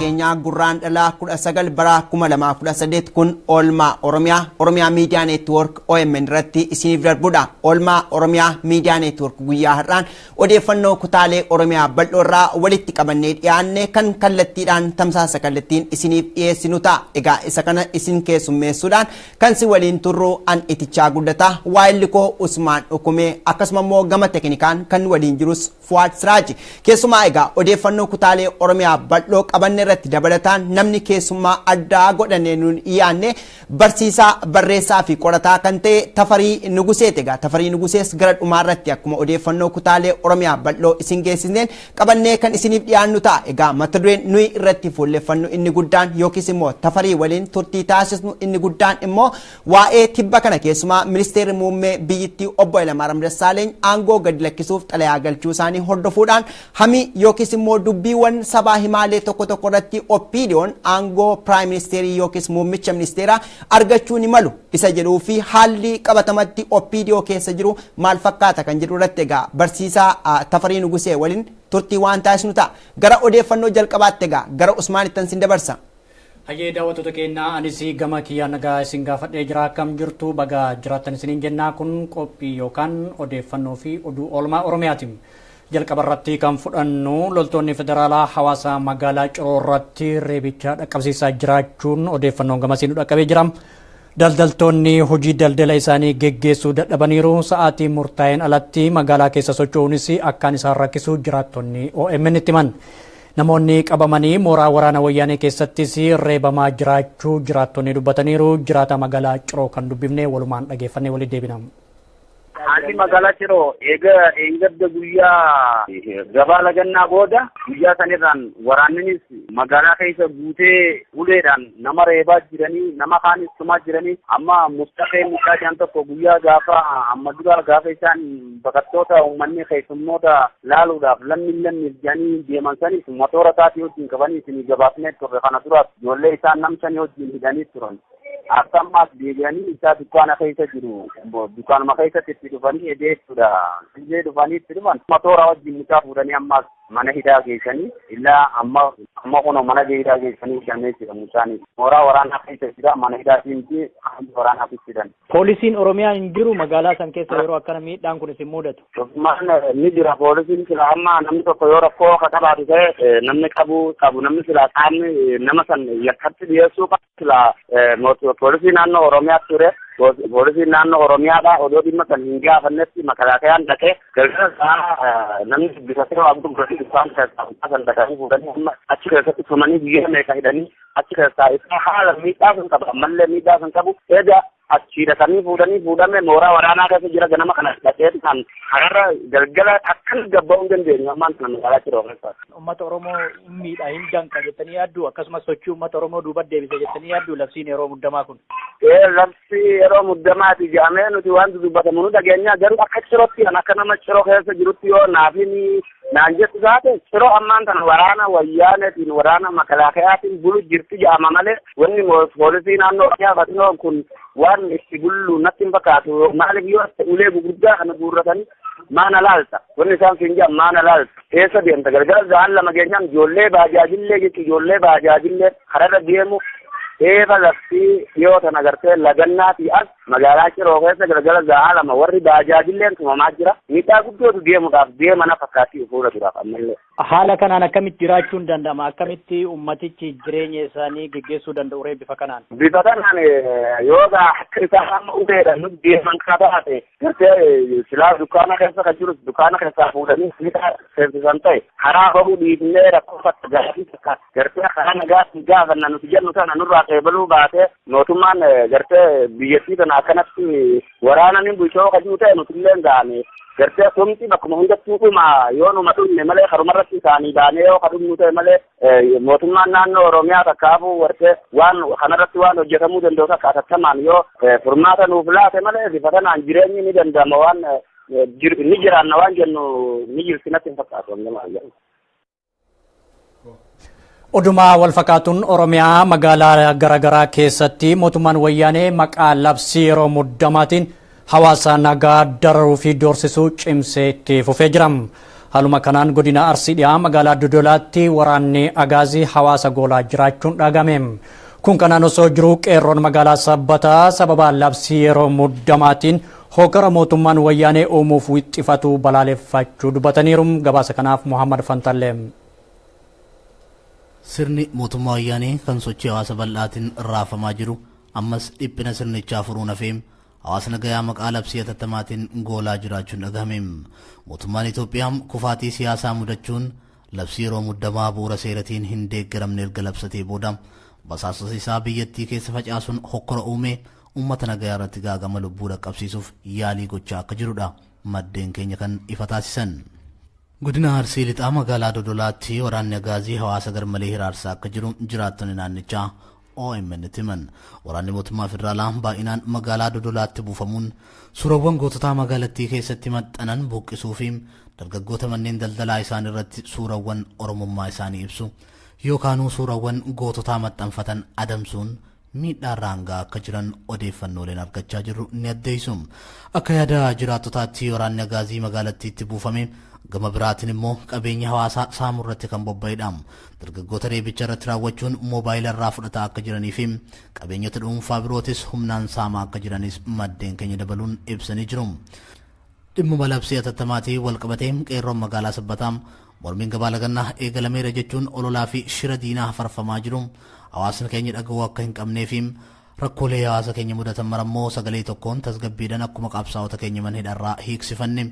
Keenyaa Gurraandhalaa 19 bara 2018 kun oolmaa Oromiyaa Oromiyaa Miidiyaa Neetwoork OMN irratti isiniif darbudha. Oolmaa Oromiyaa Miidiyaa Neetwoork guyyaa har'aan odeeffannoo kutaalee Oromiyaa bal'oo irraa walitti qabannee dhiyaanne kan kallattiidhaan tamsaasa kallattiin isiniif dhiyeessinu ta'a. Egaa isa kana isin keessummeessuudhaan kan si waliin turru an Itichaa Guddataa, waayilli koo Usmaan Dhukumee, akkasuma immoo gama teknikaan kan waliin jirus Fuwaad Siraaji. Keessumaa egaa odeeffannoo kutaalee Oromiyaa bal'oo qabanne irratti dabalataan namni keessummaa addaa godhannee nuun dhiyaanne barsiisaa, barreessaa fi qorataa kan ta'e Tafarii Nuguseeti. Egaa Tafarii Nugusees gara dhumaa irratti akkuma odeeffannoo kutaalee Oromiyaa bal'oo isin geessisneen qabannee kan isiniif dhiyaannu ta'a. Egaa mata dureen nuyi irratti fuulleffannu inni guddaan yookiis immoo Tafarii waliin turtii taasisnu inni guddaan immoo waa'ee tibba kana keessumaa ministeerri muummee biyyittii obbo Hayilamaariyaam Dassaaleeny aangoo gadi lakkisuuf xalayaa galchuu isaanii hordofuudhaan hamii yookiis immoo dubbiiwwan sabaa himaalee tokko tokko irratti OPDO'n aangoo piraayim ministeerii yookiis muummicha ministeeraa argachuu ni malu isa jedhuu fi haalli qabatamatti OPDO keessa jiru maal fakkaata kan jedhu irratti egaa barsiisaa Tafarii Nugusee waliin turtii waan taasisnu ta'a. Gara odeeffannoo jalqabaatti egaa gara Usmaanittan sin dabarsa. Hayyee daawwattoota keenyaa, anis gama kiyyaa nagaa isin gaafadhee jira. Akkam jirtu? Baga jiraattan isiniin jennaa. Kun qophii yookaan odeeffannoo fi oduu oolmaa Oromiyaati. Jalqaba irratti kan fudhannu loltoonni federaalaa hawaasa magaalaa Ciroo irratti reebicha dhaqqabsiisaa jiraachuun odeeffannoon gamasii nu dhaqqabee jira. Daldaltoonni hojii daldala isaanii geggeessuu dadhabaniiru. Sa'aatii murtaa'een alatti magaalaa keessa socho'uunis akkaan isaan rakkisu jiraattonni OMN itti himan. Namoonni qabamanii mooraa waraana wayyaanee keessattis reebamaa jiraachuu jiraattonni dubbataniiru. Jiraata magaalaa Ciroo kan dubbifne walumaan dhageeffannee walitti deebina. Haalli magaalaa Ciroo eega eengadda guyyaa gabaa lagannaa booda guyyaa sanirraan waraanninis magaalaa keessa guutee uleedhaan nama reebaa jiranii, nama kaanis tumaa jiranii. Amma Mustafee Mucaa tokko guyyaa gaafa amma dura gaafa isaan baqattoota uummanni keessummoota laaluudhaaf lammiin lammiif jedhanii deeman sanis motora taatii wajjin qabanii isinii gabaafnee turre. Kana duraas ijoollee isaan namsanii wajjin hidhanii turan. Akka ammaas deebi'anii isaa dukkaana keessa jiru dukkaanuma keessatti itti dhufanii edee jechuudha. Illee dhufanii itti dhufan motora wajjin mucaa fuudhanii ammaas mana hidhaa geessanii, illaa amma amma kunoo mana hidhaa geessanii hidhamee jira mucaan. Mooraa waraanaa keessa jira, mana hidhaatii miti, waraanaaf hidhan. Poolisiin Oromiyaa hin jiru magaalaa san keessa yeroo akkana miidhaan kun isin mudatu? Tokkummaan ni jira poolisiin. Sila amma namni tokko yoo rakkoo akka qabaatu ta'e namni qabu qabu, namni sila qaamni nama san yakkatti dhiyeessuu qabu sila poolisii naannoo Oromiyaatti ture. Poolisiin naannoo Oromiyaadha odoo dhimma san hin gaafannetti makalaakayaan dhaqee galgala isaa namni dubbifatee waa gurguranii dukkaan keessaa san dhaqanii fuudhanii amma achi keessatti tumanii biyya meeqa hidhanii achi keessaa isaa haala miidhaa sun qaba. Ammallee miidhaa sun qabu eega achi dhaqanii fuudhanii fuudhame mooraa waraanaa keessa jira. Ganama kana dhaqee kan kararra galgala akkan gabba'uu hin dandeenyu ammaan kana magaalaa Ciroo keessa. Uummata Oromoo hin miidha, hin danqa jettanii yaaddu? Akkasumas sochii uummata Oromoo duuba deebisa jettanii yaaddu labsiin yeroo muddamaa kun? Ee, labsi yeroo muddamaati jedhamee nuti waan dubbatamu nu dhageenya. Garuu akka Cirootti, kan akka nama Ciroo keessa jirutti yoo naafini naan jettu taate, Ciroo ammaan kana waraana wayyaaneetiin, waraana makalaakayaatiin bulu jirti jedhama malee wanni poolisii naannoo Oromiyaa fatinoon kun waan itti bullu natti hin fakkaatu. Maaliif yoo ulee gurguddaa kana guurratanii maana laalta, wanni isaan siin jedhan maana laalta, eessa deemta? Galgala sa'aan 2 geenyaan ijoollee baajaajillee jechuun ijoollee baajaajillee kararra deemu eeba labsii dhiyoo tana gartee lagannaatii as magaalaa Ciroo keessa galgala sa'aa 2 warri baajaajilleen tumamaa jira. Miidhaa guddootu deemuudhaaf deema na fakkaatti fuula duraaf ammallee. Haala kanaan akkamitti jiraachuun danda'ama? Akkamitti ummatichi jireenya isaanii geggeessuu danda'u ree bifa kanaan? Bifa kanaan yoo akka isaan amma uleedhaan nu deeman ka taate, gartee silaa dukkaana keessa kan jirus dukkaana keessaa fuudhanii miidhaa seensisan ta'e, karaa bahuu dhiifnee rakkoo takka gaafii takka gartee karaa nagaatiin gaafanna nuti jennu sana nurraa qeebaluu baatee mootummaan gartee biyyattii tana akkanatti waraana ni bulchoo kan jiru ta'e, nutillee gaane gartee tumti bakkuma hundattuu dhuma yoo numa dhumne malee, karumarratti isaanii baanee yoo kadhumnu ta'e malee, mootummaan naannoo Oromiyaa takkaafuu gartee waan kanarratti waan hojjetamuu danda'u takka atattamaan yoo furmaata nuuf laate malee, bifa kanaan jireenyi ni danda'ama waan ni jiraanna waan jennu ni jirti natti hin fakkaatu. Odumaa wal fakkaatuun Oromiyaa magaalaa garaagaraa keessatti mootummaan wayyaanee maqaa labsii yeroo muddamaatiin hawaasa nagaa dararuu fi doorsisuu cimsee itti fufee jira. Haaluma kanaan godina Arsii dhiyaa magaalaa Dodolaatti waraanni Agaazii hawaasa goolaa jiraachuun dhagahame. Kun kanaan osoo jiruu qeerroon magaalaa Sabbataa sababa labsii yeroo muddamaatiin hoogara mootummaan wayyaanee uumuuf wixxifatu balaaleffachuu dubbataniiru. Gabaasa kanaaf Muhammad Fantallee. Sirni mootummaa wayyaanee kan sochii hawaasa bal'aatiin raafamaa jiru ammas dhiphina sirnichaa furuun hafeem hawaasa nagayaa maqaa labsii hatattamaatiin goolaa jiraachuun dhagahame. Mootummaan Itoophiyaa kufaatii siyaasaa mudachuun labsii yeroo muddamaa bu'uura seeratiin hin deeggaramne erga labsatee booda basaasota isaa biyyattii keessa facaasuun hokkora uume uummata nagayaa irratti gaagama lubbuu dhaqqabsiisuuf yaalii gochaa akka jirudha maddeen keenya kan ifa taasisan. Godina Arsii lixaa magaalaa Dodolaatti waraanni Agaazii hawaasa garmalee hiraarsaa akka jiru jiraattonni naannichaa OMN himan. Waraanni mootummaa federaalaa baay'inaan magaalaa Dodolaatti buufamuun suurawwan goototaa magaalattii keessatti maxxanan buqqisuu fi dargaggoota manneen daldalaa isaan irratti suurawwan oromummaa isaanii ibsu yookaanuu suurawwan goototaa maxxanfatan adamsuun miidhaa raangaa akka jiran odeeffannooleen argachaa jirru ni addeessu. Akka yaada jiraattotaatti waraanni Agaazii magaalattiitti buufame gama biraatiin immoo qabeenya hawaasaa saamuu irratti kan bobba'edha. Dargaggoota reebicha irratti raawwachuun moobaayila irraa fudhataa akka jiranii fi qabeenyota dhuunfaa birootis humnaan saamaa akka jiranis maddeen keenya dabaluun ibsanii jiru. Dhimma labsii hatattamaatii wal qabatee qeerroon magaalaa Sabbataa mormiin gabaa lagannaa eegalameera jechuun ololaa fi shira diinaa farfamaa jiru. Hawaasni keenya dhaga'uu akka hin qabnee fi rakkoolee hawaasa keenya mudatan marammoo sagalee tokkoon tasgabbiidhaan akkuma qabsaa'ota keenya mana hidhaarraa hiiksifanne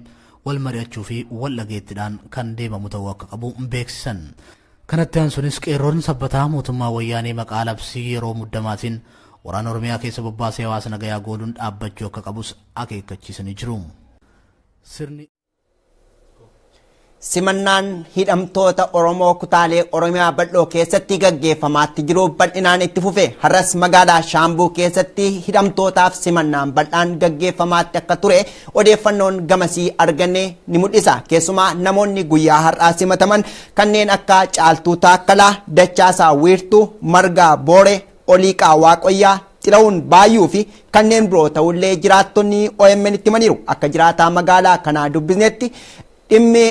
wal mari'achuu fi wal dhageettiidhaan kan deemamu ta'uu akka qabu beeksisan. Kanatti aansuunis qeerroon Sabbataa mootummaa wayyaanee maqaa labsii yeroo muddamaatiin waraana Oromiyaa keessa bobbaasee hawaasa nagayaa gooluun dhaabbachuu akka qabus akeekkachiisanii jiru. Sirni Simannaan hidhamtoota Oromoo kutaalee Oromiyaa bal'oo keessatti gaggeeffamaatti jiru bal'inaan itti fufe. Har'as magaalaa Shaambuu keessatti hidhamtootaaf simannaan bal'aan gaggeeffamaatti akka ture odeeffannoon gamasii arganne ni mul'isa. Keessumaa namoonni guyyaa har'aa simataman kanneen akka Caaltuu Taakkalaa, Dachaasaa Wiirtuu, Margaa Booree, Oliiqaa Waaqoyyaa, Xila'uun Baayyuu fi kanneen biroo ta'ullee jiraattonni OMN itti himaniiru. Akka jiraataa magaalaa kanaa dubbisnetti dhimmi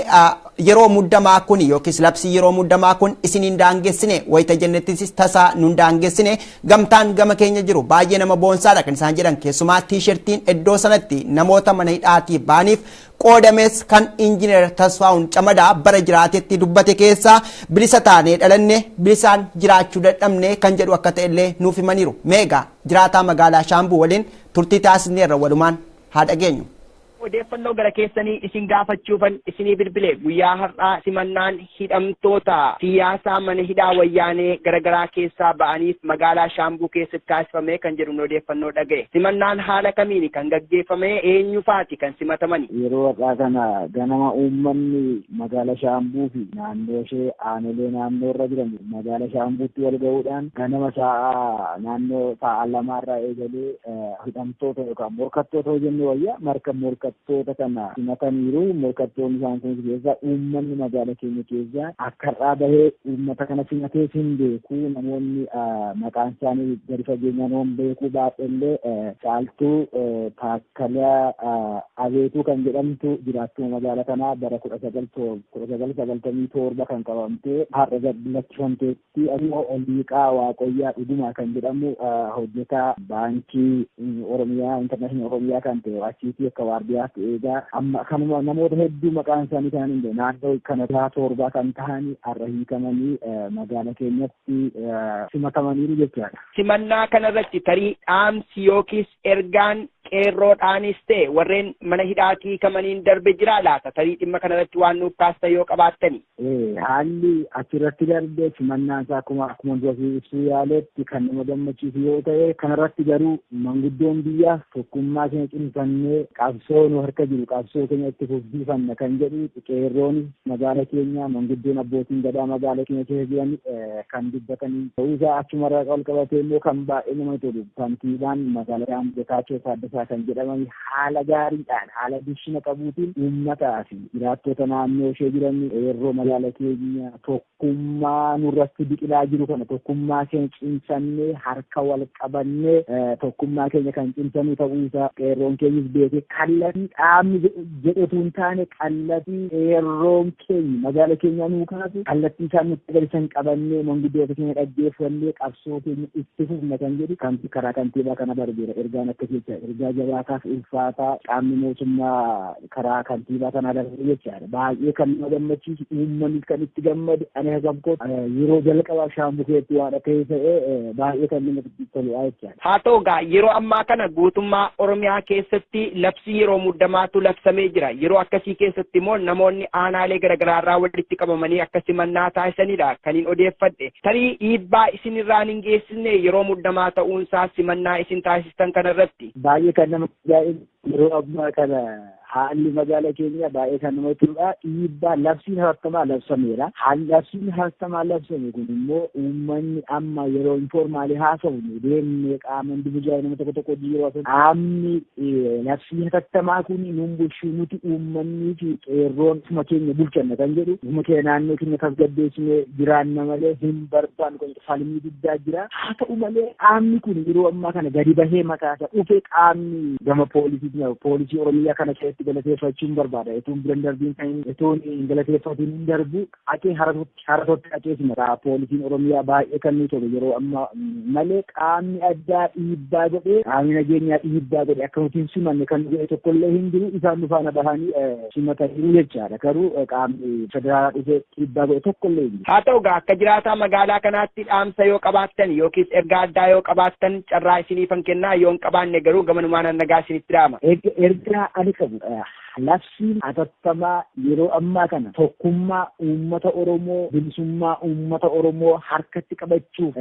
yeroo muddamaa kun yookiis labsii yeroo muddamaa kun isin hin daangessine wayita jennettis tasaa nun daangessine gamtaan gama keenya jiru baay'ee nama boonsaadha kan isaan jedhan. Keessumaa tiishertiin iddoo sanatti namoota mana hidhaatii ba'aniif qoodames kan injiinar Tasfaa'uun Camadaa bara jiraatetti dubbate keessaa bilisa taanee dhalanne bilisaan jiraachuu dadhabne kan jedhu akka ta'ellee nuuf himaniiru. Meegaa jiraataa magaalaa Shaambuu waliin turtii taasisneerra walumaan haa dhageenyu. Odeeffannoo gara keessanii isin gaafachuufan isinii bilbile guyyaa har'aa simannaan hidhamtoota siyaasaa mana hidhaa wayyaanee garagaraa keessaa ba'aniif magaalaa Shaambuu keessatti taasifame kan jedhu odeeffannoo dhaga'e. Simannaan haala kamiin kan gaggeeffame, eenyufaati kan simataman? Yeroo har'aa kana ganama uummanni magaalaa Shaambuu fi naannoo ishee aanolee naannoo irra jiran magaalaa Shaambuutti wal ga'uudhaan ganama sa'a naannoo sa'a lamaarraa eegalee hidhamtoota yookaan morkattoota hojjennee wayyaa morkattoota kana simataniiru. Morkattoonni isaan kunis keessaa uummanni magaalaa keenya keessaa akka har'aa bahee uummata kana simatee hin beeku. Namoonni maqaan isaanii gadi fageenyaan waan beekuu baadhellee Caaltuu Taakkalaa Abeetuu kan jedhamtu jiraattuu magaalaa kanaa bara 1997 kan qabamtee har'a lakkifamteetti. Ammoo Oliiqaa Waaqoyyaa Dhugumaa kan jedhamu hojjetaa baankii Oromiyaa Intarnaashinaal Oromiyaa kan ta'e achiitii akka waardiyaa eegaa amma kanuma namoota hedduu maqaan isaanii kan hin naannoo kana 7 kan ta'an har'a hiikamanii magaalaa keenyatti simatamaniiru jechaadha. Simannaa kanarratti tarii dhaamsi yookiis ergaan qeerroodhaanis ta'e warreen mana hidhaatii hiikamaniin darbe jira laata? Tarii dhimma kanarratti waan nuuf kaastan yoo qabaattani. Haalli achirratti darbe simannaan isaa akkuma dura ibsuu yaaletti kan nama gammachiisu yoo ta'e kanarratti garuu manguddoon biyyaa tokkummaa keenya cimsannee qabsoo nu harka jiru qabsoo keenya itti fufsiifanna kan jedhu qeerroon magaala keenya manguddoon abbootiin gadaa magaala keenya keessa jiran kan dubbatanii ta'uusaa achumarraa ol qabatee immoo kan baay'ee nama tolu kantiibaan magaalaa Getaachoo Taaddasaa Jaataa kan jedhaman haala gaariidhaan haala dursina qabuutiin uummataa fi jiraattota naannoo ishee jiran qeerroo magaala keenya tokkummaa nurratti biqilaa jiru kana tokkummaa keenya cimsannee harka wal qabannee tokkummaa keenya kan cimsannu ta'uu isaa qeerroon keenyas beekee kallattii qaamni jedhetu hin taane kallattii qeerroon keenya magaala keenya nuu kaasu kallattii isaan nutti agarsiisan qabannee manguddoota keenya dhaggeeffannee qabsoo keenya itti fufna kan jedhu kan karaa kantiibaa kana darbeera. Ergaan akkasii jecha ergaa jabaataaf ulfaataa qaamni mootummaa karaa kantiibaa kanaa darbee jechaadha. Baay'ee kan nama gammachiisu uummanni kan itti gammadu ani hagam koo yeroo jalqabaaf Shaambuu keessatti waan akka ta'e baay'ee kan namatti toludha jechaadha. Haa ta'u egaa yeroo ammaa kana guutummaa Oromiyaa keessatti labsii yeroo muddamaatu labsamee jira. Yeroo akkasii keessatti immoo namoonni aanaalee garaagaraarraa walitti qabamanii akka simannaa taasisanidha kan hin odeeffadhe. Tarii dhiibbaa isinirraan hin geessisne yeroo muddamaa ta'uunsaa simannaa isin taasistan kanarratti. Baay'ee kan nama ajaa'ibu yeroo ammaa kana haalli magaala keenya baay'ee kan namatti toludha. Dhiibbaa labsiin hatattamaa labsameera. Haalli labsiin hatattamaa labsame kun immoo uummanni amma yeroo informaalii haasofnu deemnee qaama individuaalii nama tokko tokko hojii yeroo haasofnu qaamni labsii hatattamaa kun nuun bulchuu nuti uummannii fi qeerroon ofuma keenya bulchanna kan jedhu ofuma keenya naannoo keenya tasgabbeessinee jiraanna malee hin barbaannu kan jedhu falmii guddaa jira. Haa ta'u malee qaamni kun yeroo ammaa kana gadi bahee mataasaa dhufe qaamni gama poolisii Oromiyaa kana keessatti galateeffachuun barbaada. Ituun biran darbiin kan ituun hin galateeffatiin hin darbu aqee haratotti aqee simata. Poolisiin Oromiyaa baay'ee kan nu tolu yeroo ammaa malee qaamni addaa dhiibbaa godhee qaamni nageenyaa dhiibbaa godhee akka nuti hin simanne kan godhe tokkollee hin jiru isaan nu faana bahanii simatanii jechaadha. Garuu qaamni federaalaa dhufee dhiibbaa godhe tokkollee hin jiru. Haa ta'u egaa akka jiraataa magaalaa kanaatti dhaamsa yoo qabaattan yookiis ergaa addaa yoo qabaattan carraa isiniifan kennaa yoo hin qabaanne garuu gamanumaan nagaa isinitti dhaama. Ergaa ani qabu labsiin hatattamaa yeroo ammaa kana tokkummaa uummata Oromoo bilisummaa uummata Oromoo harkatti qabachuuf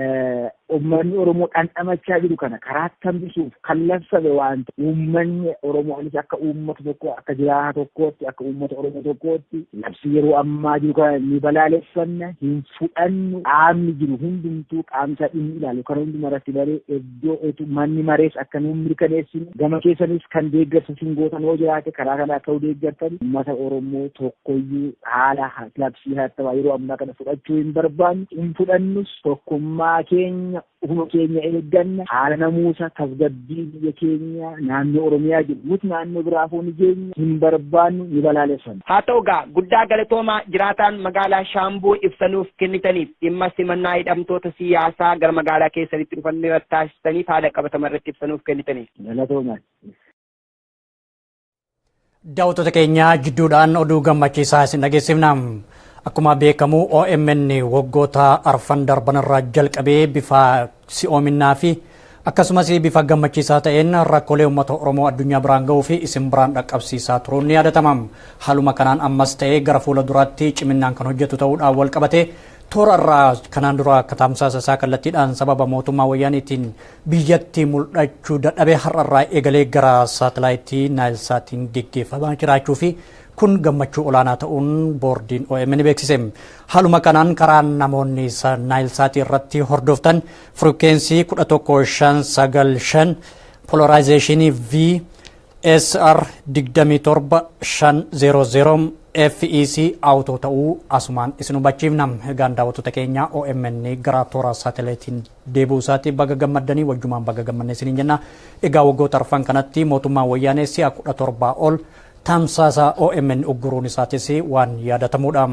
uummanni Oromoo dhandhamachaa jiru kana karaatti hambisuuf kan labsame waan ta'eef uummanni Oromoo anis akka uummata tokko akka jiraataa tokkootti akka uummata Oromoo tokkootti labsii yeroo ammaa jiru kana ni balaaleffanna hin fudhannu qaamni jiru hundumtuu qaamsaa dhimmi ilaalu kan hunduma irratti baree iddoo manni marees akka nuun mirkaneessinu gama keessanis kan deeggarsa sin gootan yoo jiraate karaa kana akka deeggartan uummata Oromoo tokkoyyuu haala labsii hatattamaa yeroo ammaa kana fudhachuu hin barbaannu hin fudhannus tokkummaa keenya ofuma keenya eegganna haala namuusa tasgabbii biyya keenya naannoo Oromiyaa jiru nuti naannoo biraafuu ni geenya hin barbaannu ni balaaleffanna. Haa ta'u egaa guddaa galatoomaa jiraataan magaalaa Shaambuu ibsanuuf kennitaniif dhimma simannaa hidhamtoota siyaasaa gara magaalaa keessanitti dhufan taasisaniif haala qabatama irratti ibsanuuf kennitaniif. Galatoomaa. Daawwattoota keenya jidduudhaan oduu gammachiisaa isin dhageessifna. Akkuma beekamu OMN waggoota arfan darban irraa jalqabee bifa si'oominaa fi akkasumas bifa gammachiisaa ta'een rakkoolee uummata Oromoo addunyaa biraan ga'uu fi isin biraan dhaqqabsiisaa turuun ni yaadatama. Haaluma kanaan ammas ta'ee gara fuula duraatti ciminaan kan hojjetu ta'uudhaan wal qabate toora irraa kanaan dura akka tamsaasa isaa kallattiidhaan sababa mootummaa wayyaaniitiin biyyatti mul'achuu dadhabee har'a irraa eegalee gara saatalaayitii Naayilsaatiin geggeeffamaa jiraachuu fi kun gammachuu olaanaa ta'uun boordiin OMN beeksise. Haaluma kanaan karaa namoonni Naayilsaatii irratti hordoftan firikweensii 11595 polarizeeshinii V SR 27500 FEC auto ta'uu asumaan isin hubachiifna. Egaan daawwattoota keenya OMN gara toora saatalaayitiin deebi'uu isaatti baga gammaddanii wajjumaan baga gammanne isiniin jenna. Egaa waggoota arfan kanatti mootummaan wayyaanee si'a 17 ol tamsaasa OMN ugguruun isaatis waan yaadatamudha.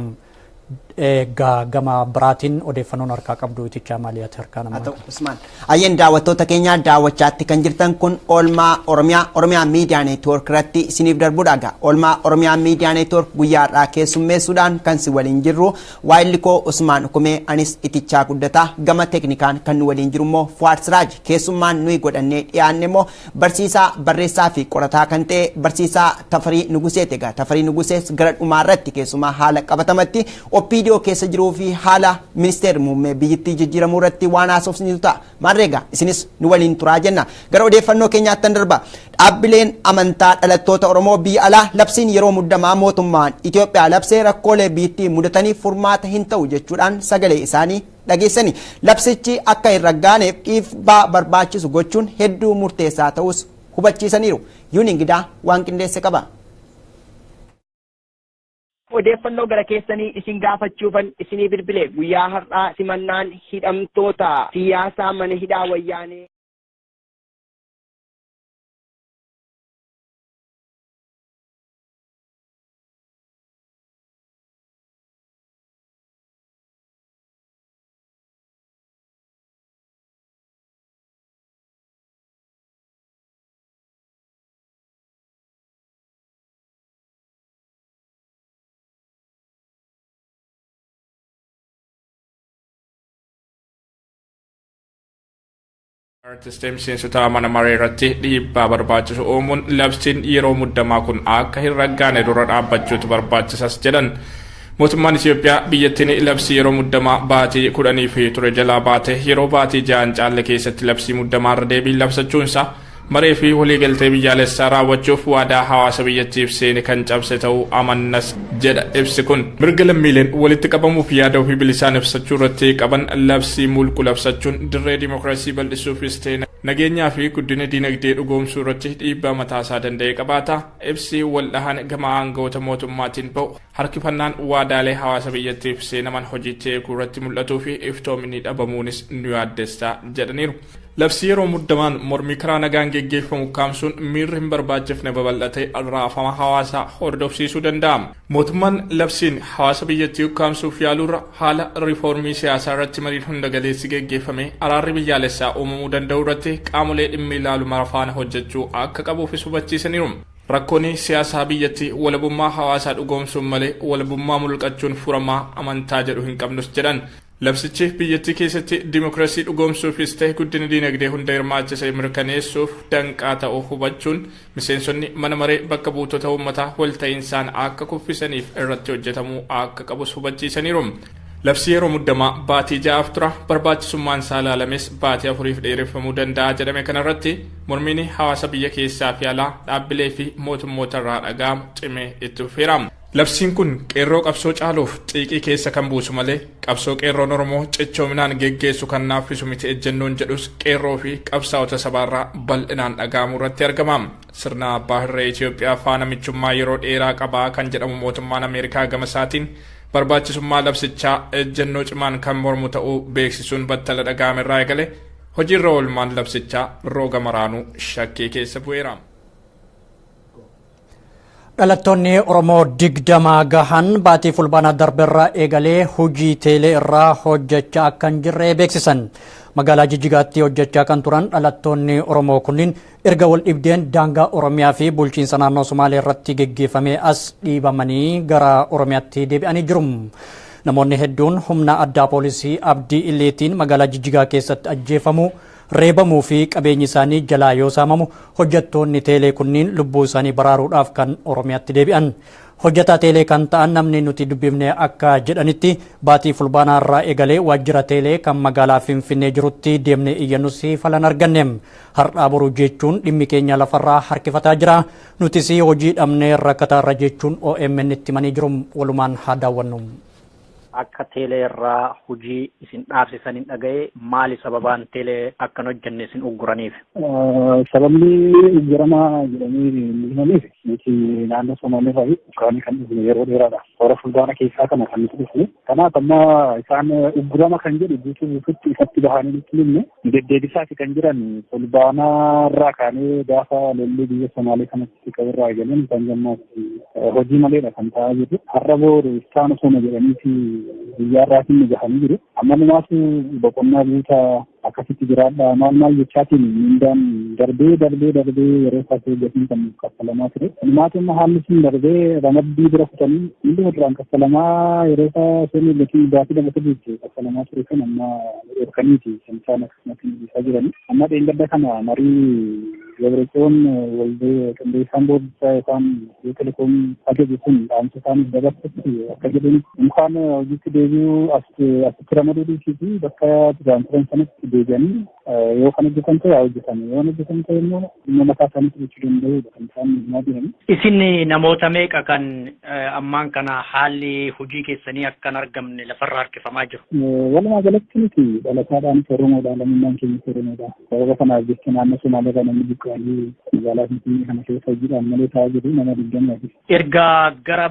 Egaa gama biraatiin odeeffannoon harkaa qabdu itichaa maaliyaati harkaa namaa. Haa ta'u Usmaan. Ayyeen daawwattoota keenya daawwachaatti kan jirtan kun oolmaa Oromiyaa Oromiyaa Miidiyaa Neetwoork irratti isiniif darbudha. Egaa oolmaa Oromiyaa Miidiyaa Neetwoork guyyaa har'aa keessummeessuudhaan kan si waliin jirru waayilli koo Usmaan Kumee anis itichaa guddataa gama teeknikaan kan nu waliin jiru immoo Fuwaad Siraaj keessummaan nuyi godhannee dhiyaanne immoo barsiisaa barreessaa fi qorataa kan ta'e barsiisaa Tafarii Nuguseeti. Egaa Tafarii Nugusees gara dhumaa irratti keessumaa haala qabatamatti OPDO keessa jiruu fi haala ministeerri muummee biyyattii jijjiiramuu irratti waan haasofsiisu ta'a. Maarreegaa isinis nu waliin turaa jenna. Gara odeeffannoo keenyaatti darba. Dhaabbileen amantaa dhalattoota Oromoo biyya alaa labsiin yeroo muddamaa mootummaan Itoophiyaa labsee rakkoolee biyyattii mudataniif furmaata hin ta'u jechuudhaan sagalee isaanii dhageessani. Labsichi akka hin raggaaneef dhiibbaa barbaachisu gochuun hedduu murteessaa ta'us hubachiisaniiru. Yuun Ingidaa waan qindeesse qaba. Odeeffannoo gara keessanii isin gaafachuufan isinii bilbile guyyaa har'aa simannaan hidhamtoota siyaasaa mana hidhaa wayyaanee. Artistiin miseensota mana maree irratti dhiibbaa barbaachisu uumuun labsiin yeroo muddamaa kun akka hin raggaane dura dhaabbachuutu barbaachisas jedhan. Mootummaan Itoophiyaa biyyattiin labsii yeroo muddamaa baatii 10 fi ture jalaa baate yeroo baatii 6 caalle keessatti labsii muddamaa irra deebiin labsachuunsa maree fi waliigaltee biyyaalessaa raawwachuuf waadaa hawaasa biyyattiif seene kan cabse ta'uu amannas jedha ibsi kun. Mirga lammiileen walitti qabamuuf yaada ofii bilisaan ibsachuu irratti qaban labsii mulqu labsachuun dirree dimookiraasii bal'isuufis ta'e nageenyaa fi guddina diinagdee dhugoomsuu irratti dhiibbaa mataasaa danda'e qabaata. Ibsi wal dhahan gama aangawoota mootummaatiin ba'u harkifannaan waadaalee hawaasa biyyattiif seenaman hojiitti eeguu irratti mul'atuu fi iftoominni dhabamuunis nu yaaddessa jedhaniiru. Labsii yeroo muddamaan mormii karaa nagaan geggeeffamu kaamsuun miirri hin barbaachifne babal'atee raafama hawaasaa hordofsiisuu danda'a. Mootummaan labsiin hawaasa biyyattii ukkaamsuuf yaaluurra haala riifoormii siyaasaa irratti mariin hunda galeessi geggeeffame araarri biyyaalessaa uumamuu danda'u irratti qaamolee dhimmi ilaalu mara faana hojjechuu akka qabuufis hubachiisaniiru. Rakkoon siyaasaa biyyattii walabummaa hawaasaa dhugoomsuun malee walabummaa mulqachuun furamaa amantaa jedhu hin qabnus jedhan. Labsichi biyyattii keessatti dimookiraasii dhugoomsuufis ta'e guddina diinagdee hunda hirmaachise mirkaneessuuf danqaa ta'uu hubachuun miseensonni mana maree bakka buutota uummataa walta'iinsaan akka kuffisaniif irratti hojjetamuu akka qabus hubachiisaniiru. Labsii yeroo muddamaa baatii 6 tura barbaachisummaan isaa ilaalames baatii 4 dheereffamuu danda'a jedhame kanarratti mormiin hawaasa biyya keessaa fi alaa dhaabbilee fi mootummoota irraa dhaga'amu cimee itti fufeera. Labsiin kun qeerroo qabsoo caaluuf xiiqii keessa kan buusu malee qabsoo qeerroon Oromoo cichoominaan geggeessu kan naaffisu miti ejjennoon jedhus qeerroo fi qabsaa'ota sabaarraa bal'inaan dhaga'amu irratti argama. Sirna abbaa hirree Itoophiyaa faana michummaa yeroo dheeraa qabaa kan jedhamu mootummaan Ameerikaa gama isaatiin barbaachisummaa labsichaa ejjennoo cimaan kan mormu ta'uu beeksisuun battala dhaga'ame irraa eegale hojiirra oolmaan labsichaa rooga maraanuu shakkii keessa bu'eera. Dhalattoonni Oromoo 20 gahan baatii fulbaanaa darbeerraa eegalee hojii teelee irraa hojjechaa akka hin jirre beeksisan. Magaalaa Jijjigaatti hojjechaa kan turan dhalattoonni Oromoo kunniin erga wal dhibdeen daangaa Oromiyaa fi bulchiinsa naannoo Somaalee irratti geggeeffamee as dhiibamanii gara Oromiyaatti deebi'anii jiru. Namoonni hedduun humna addaa poolisii Abdii Illeetiin magaalaa Jijjigaa keessatti ajjeefamu, reebamuu fi qabeenyi isaanii jalaa yoo saamamu hojjettoonni teelee kunniin lubbuu isaanii baraaruudhaaf kan Oromiyaatti deebi'an. Hojjetaa teelee kan ta'an namni nuti dubbifne akka jedhanitti baatii fulbaanaa irraa eegalee waajjira teelee kan magaalaa Finfinnee jirutti deemnee iyyannus falan arganne. Har'aa boruu jechuun dhimmi keenya lafarraa harkifataa jira. Nutis hojii dhabnee rakkataarra jechuun OMN itti himanii jiru. Walumaan haa daawwannu. Akka teelee irraa hojii isin dhaabsisan hin dhaga'e maali sababaan teelee akkan hojjenne isin ugguraniif? Sababni ugguramaa jedhamee himaniif nuti naannoo Somaalee irraa ukkaanii kan dhufne yeroo dheeraadha. Toora fulbaana keessaa kana kan nuti dhufne. Kanaaf amma isaan uggurama kan jedhu guutuu guutuutti ifatti bahanii nutti himne deddeebisaati kan jiran fulbaana irraa kaanee gaafa lolli biyya Somaalee kanatti qaburraa eegaleen kan gammaatti hojii maleedha kan ta'aa jirru. Har'a booda isaan osoo jedhaniiti guyyaarraatiin nu gahanii jiru. Amma numaatu boqonnaa guutaa akkasitti jiraadha maal maal jechaatiin mindaan darbee darbee darbee yeroo isaa eeggatiin kan kaffalamaa ture. Numaatu amma haalli sun darbee ramaddii bira kutanii hunduma duraan kaffalamaa yeroo isaa osoo eeggatiin baatii 2 sadiitti kaffalamaa ture kan amma dhorkaniiti kan isaan akkasumatti nu jirani. Amma dheengadda kana marii Gabareechoon waldee qindeessaan boordichaa yookaan telekoom ajaju kun dhaamsa isaaniif dabarsutti akka jedhanitti inkaan hojiitti deebi'uu asitti ramaduu dhiisii fi bakka duraan turan sanatti deebi'anii yoo kan hojjetan ta'e haa hojjetan, yoo hojjetan ta'e immoo dhimma mataa isaaniitti gochuu danda'udha kan isaan himaa jiran. Isin namoota meeqa kan ammaan kana haalli hojii keessanii akka hin argamne lafarra harkifamaa jiru? Walumaa galatti nuti dhalataadhaanis Oromoodha, lammummaan keenyas Oromoodha. Sababa kanaaf jecha naannoo Somaaliirraa namni buqqa'anii magaalaa Finfinnee kana keessa hojiidhaan malee taa'aa jiru nama 24. Erga gara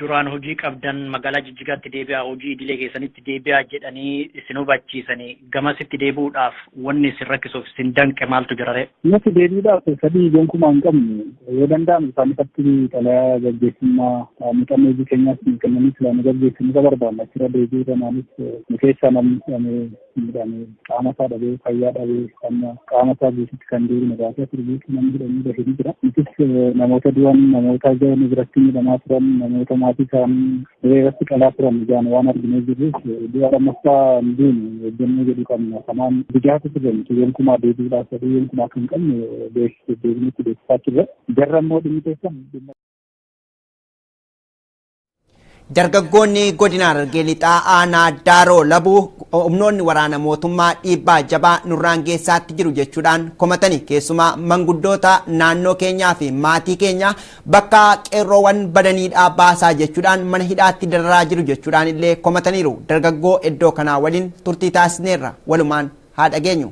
duraan hojii qabdan magaalaa Jijjigaatti deebi'aa, hojii idilee keessanitti deebi'aa jedhanii isin hubachiisanii gamasitti deebi'uudhaaf wanni isin rakkisuuf isin danqe maaltu jira ree? Nuti deebi'uudhaaf sadii gonkumaa hin qabnu. Yoo danda'ame isaan ifatti xalayaa gaggeessummaa muuxannoo hojii keenyaas nu kennanii silaa nu gaggeessinu isa barbaanna. Achirra deebi'uu kanaanis nu keessaa namni hidhamee miidhamee qaama isaa dhabee fayyaa dhabee amma qaama isaa guutuutti kan deebine baasee sirbiitti namni hidhamee bahee ni jira. Nutis namoota du'an, namoota nu biratti miidhamaa turan, namoota maatii isaanii irratti qalaa turan ijaan waan arginee jirruuf du'a lammaffaa hin duune hojjennee jedhu qabna. Kanaan bijaatu ture nuti gonkumaa deebi'uudhaaf sadii gonkumaa kan qabne deebinetti beeksisaa turre. Jarra immoo dhimmi keessan dhimma. Dargaggoonni godina Harargee Lixaa aanaa Daaroo Labuu humnoonni waraana mootummaa dhiibbaa jabaa nurraan geessaatti jiru jechuudhaan komatani. Keessumaa manguddoota naannoo keenyaa fi maatii keenya bakka qeerroowwan badaniidhaa baasaa jechuudhaan mana hidhaatti dararaa jiru jechuudhaan illee komataniiru. Dargaggoo iddoo kanaa waliin turtii taasisneerra, walumaan haa dhageenyu.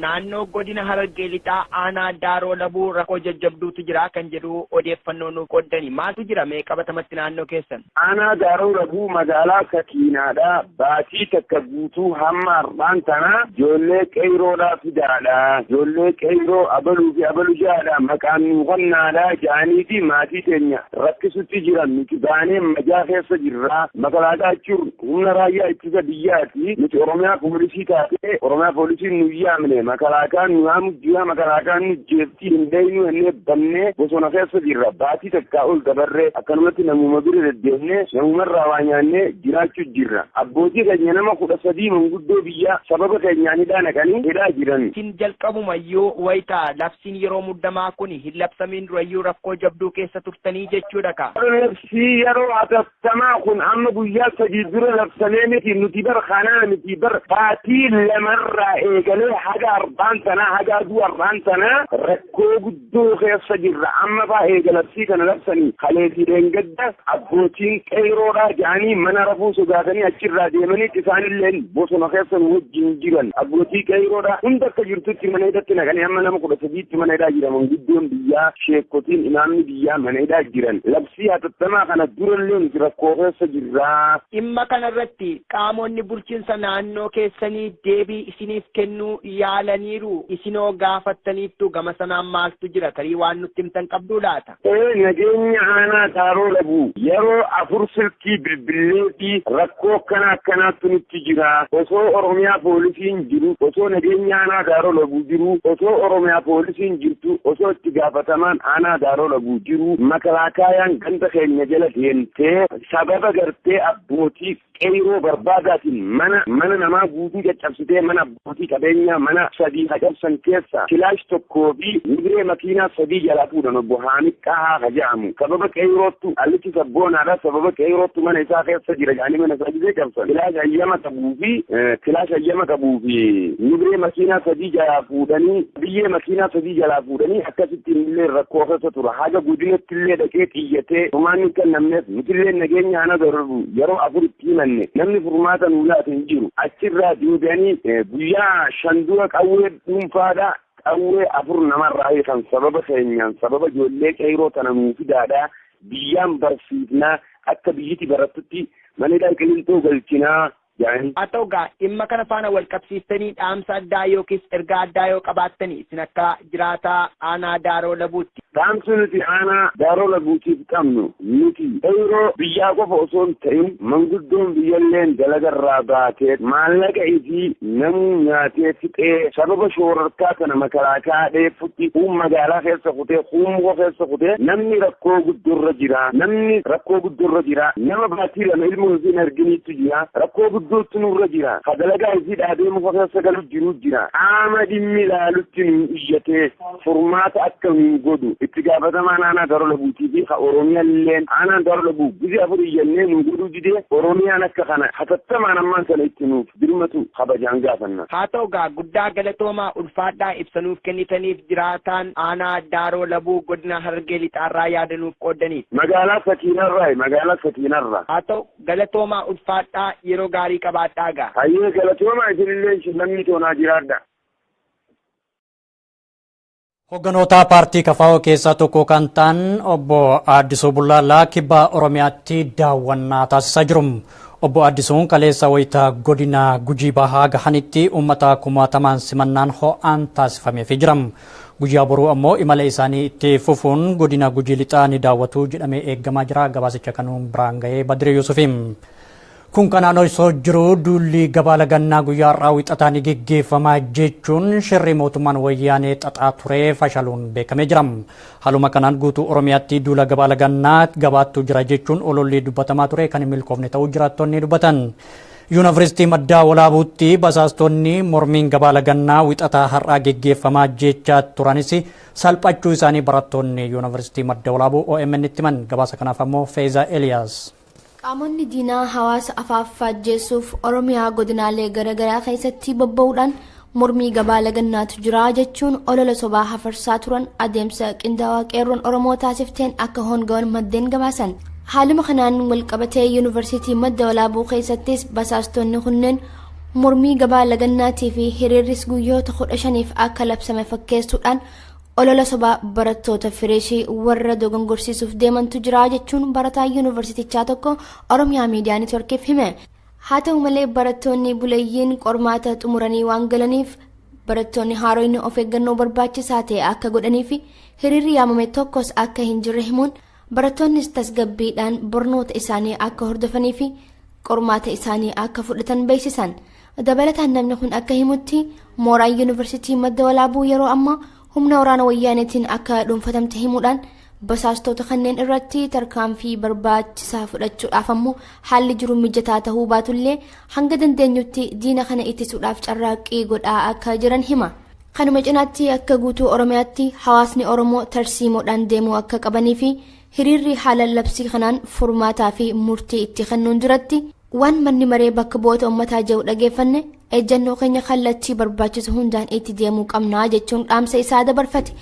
Naannoo godina Harargee Lixaa aanaa Daaroo Labuu rakkoo jajjabduutu jira kan jedhu odeeffannoo nu qooddani. Maaltu jira mee qabatamatti naannoo keessan? Aanaa Daaroo Labuu magaalaa Sakiinaadha. Baatii takka guutuu hamma har'aan tana ijoollee qeeyroodhaa fidaadha. Ijoollee qeeyroo abaluu fi abalu jaadha. Maqaan nu qonnaadha ja'anii fi maatii teenya rakkisutti jiran. Nuti baanee majaa keessa jirra. Makalaakaa jechuun humna raayyaa ittisa biyyaati. Nuti Oromiyaa poolisii taatee Oromiyaa poolisiin nu yaamne. Makalaakaan nu yaamu jira, makalaakaan nu jeeftii hin beeynu jennee bannee bosona keessa jirra. Baatii takkaa ol dabarree akkanumatti namuma bira deddeemnee namumarraa waa nyaannee jiraachuu jirra. Abbootii keenya nama 13 manguddoo biyyaa sababa keenyaan hidhaa naqanii hidhaa jiran. Isin jalqabumayyuu wayitaa labsiin yeroo muddamaa kun hin labsamiin durayyuu rakkoo jabduu keessa turtanii jechuudha ka. Labsii yeroo hatattamaa kun amma guyyaa 3 dura labsamee miti, nuti bar kanaa miti bar baatii lamarraa eegalee haga arbaan tanaa haga aduu arbaan tanaa rakkoo guddoo keessa jirra. Amma faa eega labsii kana labsanii kaleetii dheengadda abbootiin qeeyroodhaa ja'anii mana rafuu sodaatanii achirraa deemanii isaanillee bosona keessa nu wajjin jiran. Abbootii qeeyroodhaa hunda akka jirtutti mana hidhatti naqanii amma nama 13tti mana hidhaa jira. Manguddoon biyyaa, sheekotiin, imaamni biyyaa mana hidhaa jiran. Labsii hatattamaa kana durallee nuti rakkoo keessa jirra. Dhimma kanarratti qaamonni bulchiinsa naannoo keessanii deebii isiniif kennuu yaalaniiru. Isinoo gaafattaniittu gama sanaan maaltu jira? Tarii waan nutti himtan qabduu laata? Nageenya aanaa Daaroo Labuu yeroo 4 silkii bilbilee fi rakkoo akkana akkanaatti nutti jira. Osoo Oromiyaa poolisiin jiru, osoo nageenya aanaa Daaroo Labuu jiru, osoo Oromiyaa poolisiin jirtu, osoo itti gaafatamaan aanaa Daaroo Labuu jiru, makalaakaayaan ganda keenya jala deemtee sababa gartee abbootii qeyroo barbaadaatiin mana namaa guutuu caccabsitee mana abbootii qabeenyaa mana 3 hacabsan keessa kilaash 1 fi migree makiinaa 3 jalaa fuudhan obbo Haamid Qahaa ka jedhamu. Sababa qeyrootu allichi sabboonaadha. Sababa qeyrootu mana isaa keessa jira jedhanii mana isaa gisee cabsan. Kilaash hayyama qabuu fi kilaash hayyama qabuu fi migree makiinaa 3 jalaa fuudhanii biyyee makiinaa 3 jalaa fuudhanii akkasitti illee rakkoo keessa tura. Haga godinatti illee dhaqee xiyyatee furmaanni kan namneef nutillee nageenya aanaa Daaroo yeroo 4 itti himanne namni furmaata nuu laatu hin jiru. Achirraa deebi'anii guyyaa 5 dura qawwee dhuunfaadha. Qawwee 4 namarraa hiikan sababa keenyaan sababa ijoollee qeyroo tana nuu fidaadha. Biyyaan barsiifnaa akka biyyiti barattutti mana hidhaa qilintoo galchinaa. Haa ta'u gaa dhimma kana faana wal qabsiistanii dhaamsa addaa yookiis ergaa addaa yoo qabaattanii isin akka jiraataa aanaa Daaroo Labuutti. Dhaamsi nuti aanaa Daaroo Labuutiif qabnu nuti qeyroo biyyaa qofa osoo hin ta'in manguddoon biyyalleen dalagarraa baatee maallaqa isii namuu nyaatee fixee sababa shoorarkaa kana makalaakaa dheeffutti kuun magaalaa keessa kutee kuun muka keessa kutee namni rakkoo guddoorra jira. Namni rakkoo guddoorra jira. Nama baatii 2 ilmoo hin arginiitu jira. Rakkoo Manguddootti nurra jira. Ka dalagaa isii dhaabee muka keessa galu jiru jira. Qaama dhimmi ilaalutti nu iyyatee furmaata akka nu godhu itti gaafatamaan aanaa Daaroo Labuutii fi ka Oromiyaalleen aanaan Daaroo Labuu gizee afur iyyannee nu godhuu didee Oromiyaan akka kana hatattamaan ammaan sana itti nuuf birmatu kabajaan gaafanna. Haa ta'u gaa guddaa galatoomaa ulfaadhaa ibsanuuf kennitaniif jiraataan aanaa Daaroo Labuu godina Harargee Lixaarraa yaadanuuf qooddaniif. Magaalaa Sakiinarraa magaalaa Sakiinarraa. Haa ta'u galatoomaa ulfaadhaa yeroo gaarii qabaadhaa gaa. Hayyee galatoomaa isinillee lammii toonaa jiraadha. Hogganoota paartii KFO keessaa tokko kan ta'an obbo Addisuu Bullaallaa kibba Oromiyaatti daawwannaa taasisaa jiru. Obbo Addisuun kaleessa wayita godina Gujii Bahaa gahanitti uummata kumaatamaan simannaan ho'aan taasifameefii jira. Guyyaa boruu ammoo imala isaanii itti fufuun godina Gujii Lixaa ni daawwatu jedhamee eeggamaa jira. Gabaasicha kanuun biraan gahee Badiree Yuusufiin. Kun kanaan osoo jiru duulli gabaa lagannaa guyyaa har'aa wixataa ni geggeeffama jechuun shirri mootummaan wayyaanee xaxaa ture fashaluun beekamee jira. Haaluma kanaan guutuu Oromiyaatti duula gabaa lagannaa gabaattu jira jechuun ololli dubbatamaa ture kan hin milkoofne ta'uu jiraattonni dubbatan. Yuunivarsiitii Maddaa Walaabuutti basaastonni mormiin gabaa lagannaa wixataa har'aa geggeeffamaa jechaa turanis salphachuu isaanii barattoonni Yuunivarsiitii Madda Walaabuu OMN itti himan. Gabaasa kanaaf ammoo Feezaa Eliyaas. Qaamonni diinaa hawaasa afaaffaajjeessuuf Oromiyaa godinaalee garaagaraa keessatti bobba'uudhaan mormii gabaa lagannaatu jira jechuun olola sobaa hafarsaa turan adeemsa qindaawaa qeerroon Oromoo taasifteen akka hongawan maddeen gabaasan. Haaluma kanaan walqabatee Yuunivarsiitii Madda Walaabuu keessattis basaastonni kunneen mormii gabaa lagannaatii fi hiriirris guyyoota 15f akka labsame fakkeessuudhaan olola sobaa barattoota fireeshii warra dogongorsiisuuf deemantu jira jechuun barataa yuunivarsiitichaa tokko Oromiyaa Miidiyaa Neetworkiif hime. Haa ta'u malee barattoonni buleeyyiin qormaata xumuranii waan galaniif barattoonni haaroonni of eeggannoo barbaachisaa ta'e akka godhanii fi hiriirri yaamame tokkos akka hin jirre himuun barattoonnis tasgabbiidhaan barnoota isaanii akka hordofanii fi qormaata isaanii akka fudhatan beeksisan. Dabalataan namni kun akka himutti mooraan yuunivarsiitii Madda Walaabuu yeroo ammaa humna waraana wayyaaneetiin akka dhuunfatamte himuudhaan basaastota kanneen irratti tarkaanfii barbaachisaa fudhachuudhaaf ammoo haalli jiru mijataa ta'uu baatullee hanga dandeenyutti diina kana ittisuudhaaf carraaqqii godhaa akka jiran hima. Kanuma cinaatti akka guutuu Oromiyaatti hawaasni Oromoo tarsiimoodhaan deemuu akka qabanii fi hiriirri haala labsii kanaan furmaataa fi murtii itti kennuun duratti waan manni maree bakka bu'oota uummataa jiru dhageeffanne ejjennoo keenya kallattii barbaachisu hundaan itti deemuu qabnaa jechuun dhaamsa isaa dabarfate.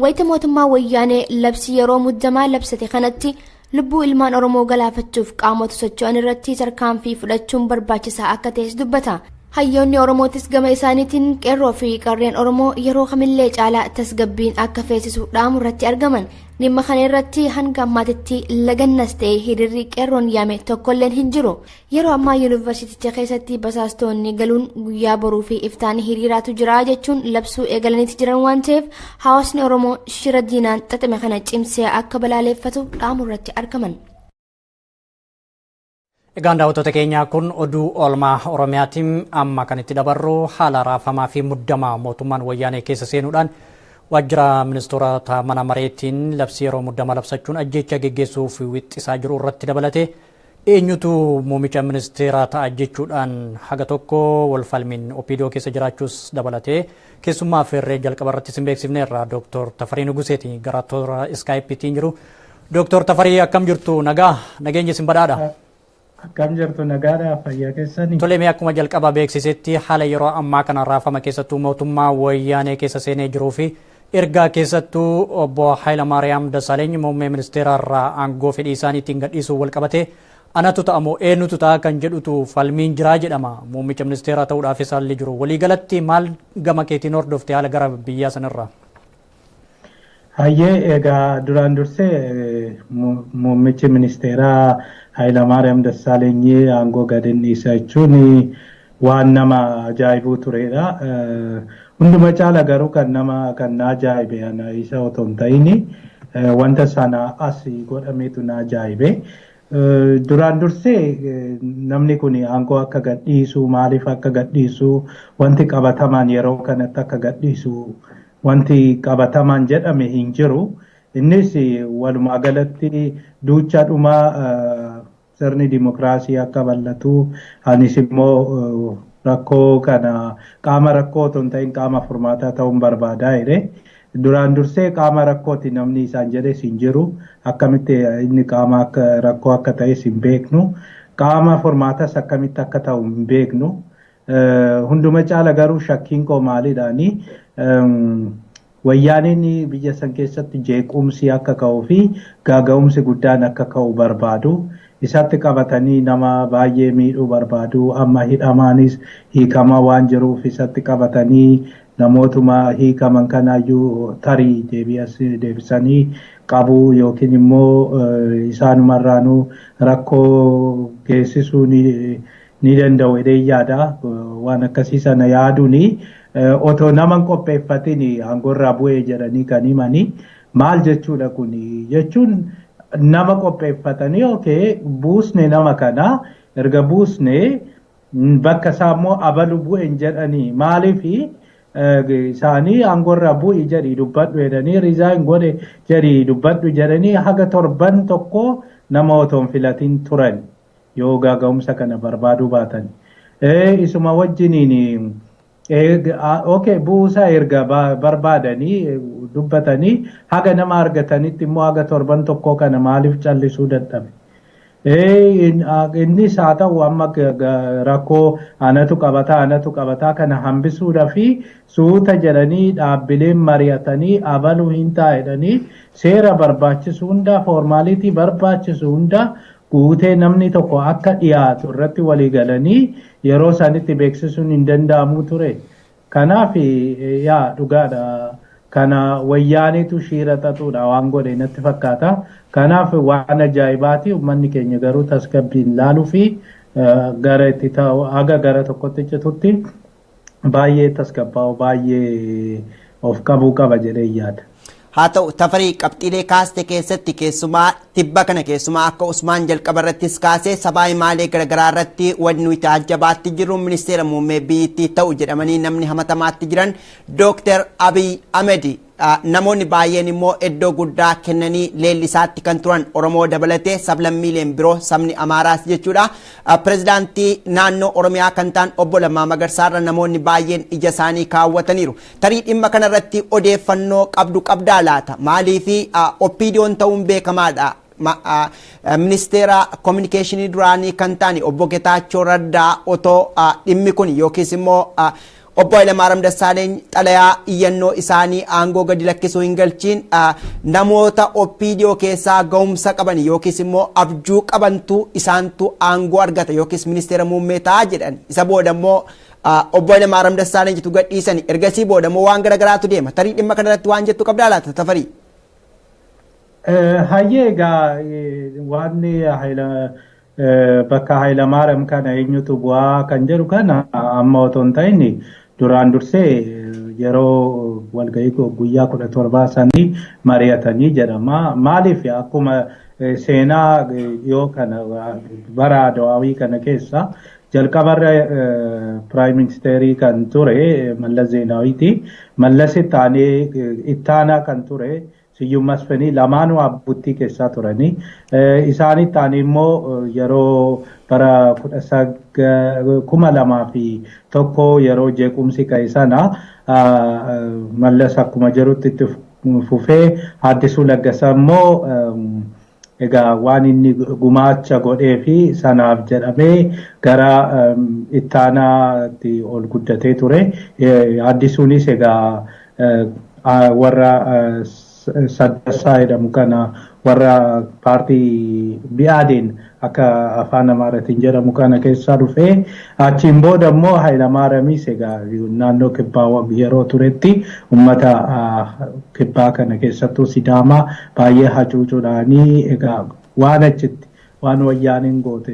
Wayita mootummaa wayyaanee labsii yeroo muddamaa labsate kanatti lubbuu ilmaan Oromoo galaafachuuf qaamota socho'an irratti tarkaanfii fudhachuun barbaachisaa akka ta'es dubbata. Hayyoonni Oromootis gama isaaniitiin qeerroo fi qarreen Oromoo yeroo kamillee caalaa tasgabbiin akka feesisu dhaamu irratti argaman. Dhimma kana irratti hanga ammaatitti lagannas ta'e hiriirri qeerroon yaame tokkolleen hin jiru. Yeroo ammaa yuunivarsiiticha keessatti basaastonni galuun guyyaa boruu fi iftaan hiriiraatu jira jechuun labsuu eegalaniiti jiran waan ta'eef hawaasni Oromoo shira diinaan xaxame kana cimsee akka balaaleffatu dhaamu irratti argaman. Egaan daawwattoota keenyaa kun oduu oolmaa Oromiyaatiin amma kan itti dabarru haala raafamaa fi muddamaa mootummaan wayyaanee keessa seenuudhaan waajjira ministeerota mana mareetiin labsii yeroo muddamaa labsachuun ajjeechaa geggeessuuf wixxisaa jiru irratti dabalatee eenyutu muummicha ministeeraa ta'a jechuudhaan haga tokko walfalmiin OPDO keessa jiraachuus dabalatee keessummaa affeerree jalqaba irratti isin beeksifneerra Dooktor Tafarii Nuguseeti gara toora iskaayipiitiin jiru. Dooktor Tafarii akkam jirtu nagaa nageenya isin badhaadha. Akkam jirtu nagaadha fayyaa keessanii. Tole mee akkuma jalqaba beeksisetti haala yeroo ammaa kana raafama keessattuu mootummaa wayyaanee keessa seenee jiruu fi ergaa keessattuu obbo Hayilamaariyaam Dassaaleny muummee ministeera irraa aangoo fedhii isaaniitiin gadhiisuu wal qabatee anatu ta'a moo eenyutu ta'a kan jedhutu falmiin jiraa jedhama. Muummicha ministeeraa ta'uudhaafis haalli jiru. Waliigalatti maal gama keetiin hordofte haala gara biyyaa sanarraa? Hayyee egaa duraan dursee muummichi ministeeraa Hayilamaariyaam Dassaalenyi aangoo gadi dhiisa jechuun waan nama ajaa'ibuu turedha. Hunduma caala garuu kan nama kan na ajaa'ibe ana isa otoo hin ta'in wanta sana as godhameetu na ajaa'ibe. Duraan dursee namni kun aangoo akka gadhiisu maaliif akka gadhiisu wanti qabatamaan yeroo kanatti akka gadhiisu wanti qabatamaan jedhame hin jiru. Innis walumaa galatti duuchaadhuma Sirni dimokiraasii akka bal'atu, anis immoo rakkoo kana qaama rakkoo otoo hin ta'in qaama furmaataa ta'uun barbaadaa jedhe. Duraan dursee qaama rakkooti namni isaan jedhes hin jiru. Akkamitti inni qaama rakkoo akka ta'es hin beeknu. Qaama furmaatas akkamitti akka ta'u hin beeknu. Hunduma caala garuu shakkiin koo maalidhaani? Wayyaaneen biyya san keessatti jeequmsi akka ka'uu fi gaaga'umsi guddaan akka ka'u barbaadu. Isatti qabatanii nama baay'ee miidhuu barbaadu. Amma hidhamaanis hiikamaa waan jiruuf isatti qabatanii namootuma hiikaman kanaayyuu tarii deebisanii qabuu yookiin immoo isaanumarraanuu rakkoo geessisuu ni danda'u jedhee yaada. Waan akkasii sana yaaduuni otoo nama hin qopheeffatin aangoorraa bu'ee jedhanii kan himanii maal jechuudha kuni jechuun nama qopheeffatanii okay buusne nama kana erga buusne bakka isaa immoo abalu bu'een jedhanii maaliifi isaanii aangoorraa bu'i jedhii dubbadhu jedhanii riizaayin godhe jedhii dubbadhu jedhanii haga torban tokko nama otoo hin filatin turan yoo gaaga'umsa kana barbaaduu baatan. Isuma wajjiniin okay buusaa erga barbaadanii dubbatanii haga nama argatanitti immoo haga torban tokko kana maaliif callisuu dadhabe. Innis haa ta'u amma rakkoo anatu qabataa kana hambisuudhaa fi suuta jedhanii dhaabbileen mari'atanii abaluu hin taa'edhanii seera barbaachisu hunda foormaalitii barbaachisu hunda guutee namni tokko akka dhiyaatu irratti walii galanii yeroo isaanitti beeksisuun hin danda'amu ture. Kanaaf yaa dhugaadha. Kana wayyaaniitu shiira xaxuudha waan godhe natti fakkaata. Kanaaf waan ajaa'ibaati uummanni keenya garuu tasgabbiin laaluu fi gara itti ta'u haga gara tokkotti citutti baay'ee tasgabbaa'u baay'ee of qabuu qaba jedhee yaada. Haa ta'u Tafarii, qabxiilee kaaste keessatti keessumaa tibba kana keessumaa akka Usmaan jalqaba irrattis kaasee sabaa himaalee garaagaraa irratti wanni nuti taajjabaatti jirru ministeera muummee biyyattii ta'u jedhamanii namni hamatamaatti jiran Dooktar Abiy Ahmed. Namoonni baay'een immoo iddoo guddaa kennanii leellisaatti kan turan Oromoo dabalatee sablammiileen biroo sabni Amaaraas jechuudha. Pirezidaantii naannoo Oromiyaa kan ta'an obbo Lammaa Magarsaarra namoonni baay'een ija isaanii kaawwataniiru. Tarii dhimma kanarratti odeeffannoo qabdu qabdaa laata? Maaliifi OPDO'n ta'uun beekamaadha. Ministeera kominikeeshinii duraanii kan ta'an obbo Getaachoo Raddaa otoo dhimmi kun yookiis immoo obbo Hayilamaariyaam Dassaaleeny xalayaa iyyannoo isaanii aangoo gadi lakkisuu hin galchiin namoota OPDO keessaa ga'umsa qaban yookiis immoo abjuu qabantu isaantu aangoo argata yookiis ministeera muummee ta'a jedhan. Isa booda immoo obbo Hayilamaariyaam Dassaaleeny jitu gadhiisani. Ergasii booda immoo waan garaagaraatu deema. Tarii dhimma kanarratti waan jettu qabdaa laata Tafarii? Hayyee egaa waan bakka Hayilamaariyaam kana eenyutu bu'aa kan jedhu kana amma otoo hin ta'in duraan dursee yeroo walgahii guyyaa 17 sanii mari'atanii jedhama. Maaliif akkuma seenaa dhiyoo kana bara Adawaawii kana keessa jalqabarra piraayim ministeerii kan ture Mallas Zeenaawiiti. Mallas ittaanaa kan ture Siyyum Masfinii lamaanuu abbuttii keessaa turanii. Isaan ittaanii immoo yeroo bara 2001 yeroo jeequmsi ka'e sana Mallas akkuma jirutti itti fufee Addisuu Laggasaa immoo egaa waan inni gumaacha godhee fi sanaaf jedhamee gara ittaanaatti ol guddatee ture. Addisuunis egaa warra Saddasaa jedhamu kana warra paartii Bi'aadeen akka afaan Amaaratiin jedhamu kana keessaa dhufee achiin booda immoo Hayilamaariyaamis egaa naannoo kibbaa yeroo turetti uummata kibbaa kana keessattuu Sidaamaa baay'ee hacuucuudhaanii egaa waan achitti waan wayyaaniin goote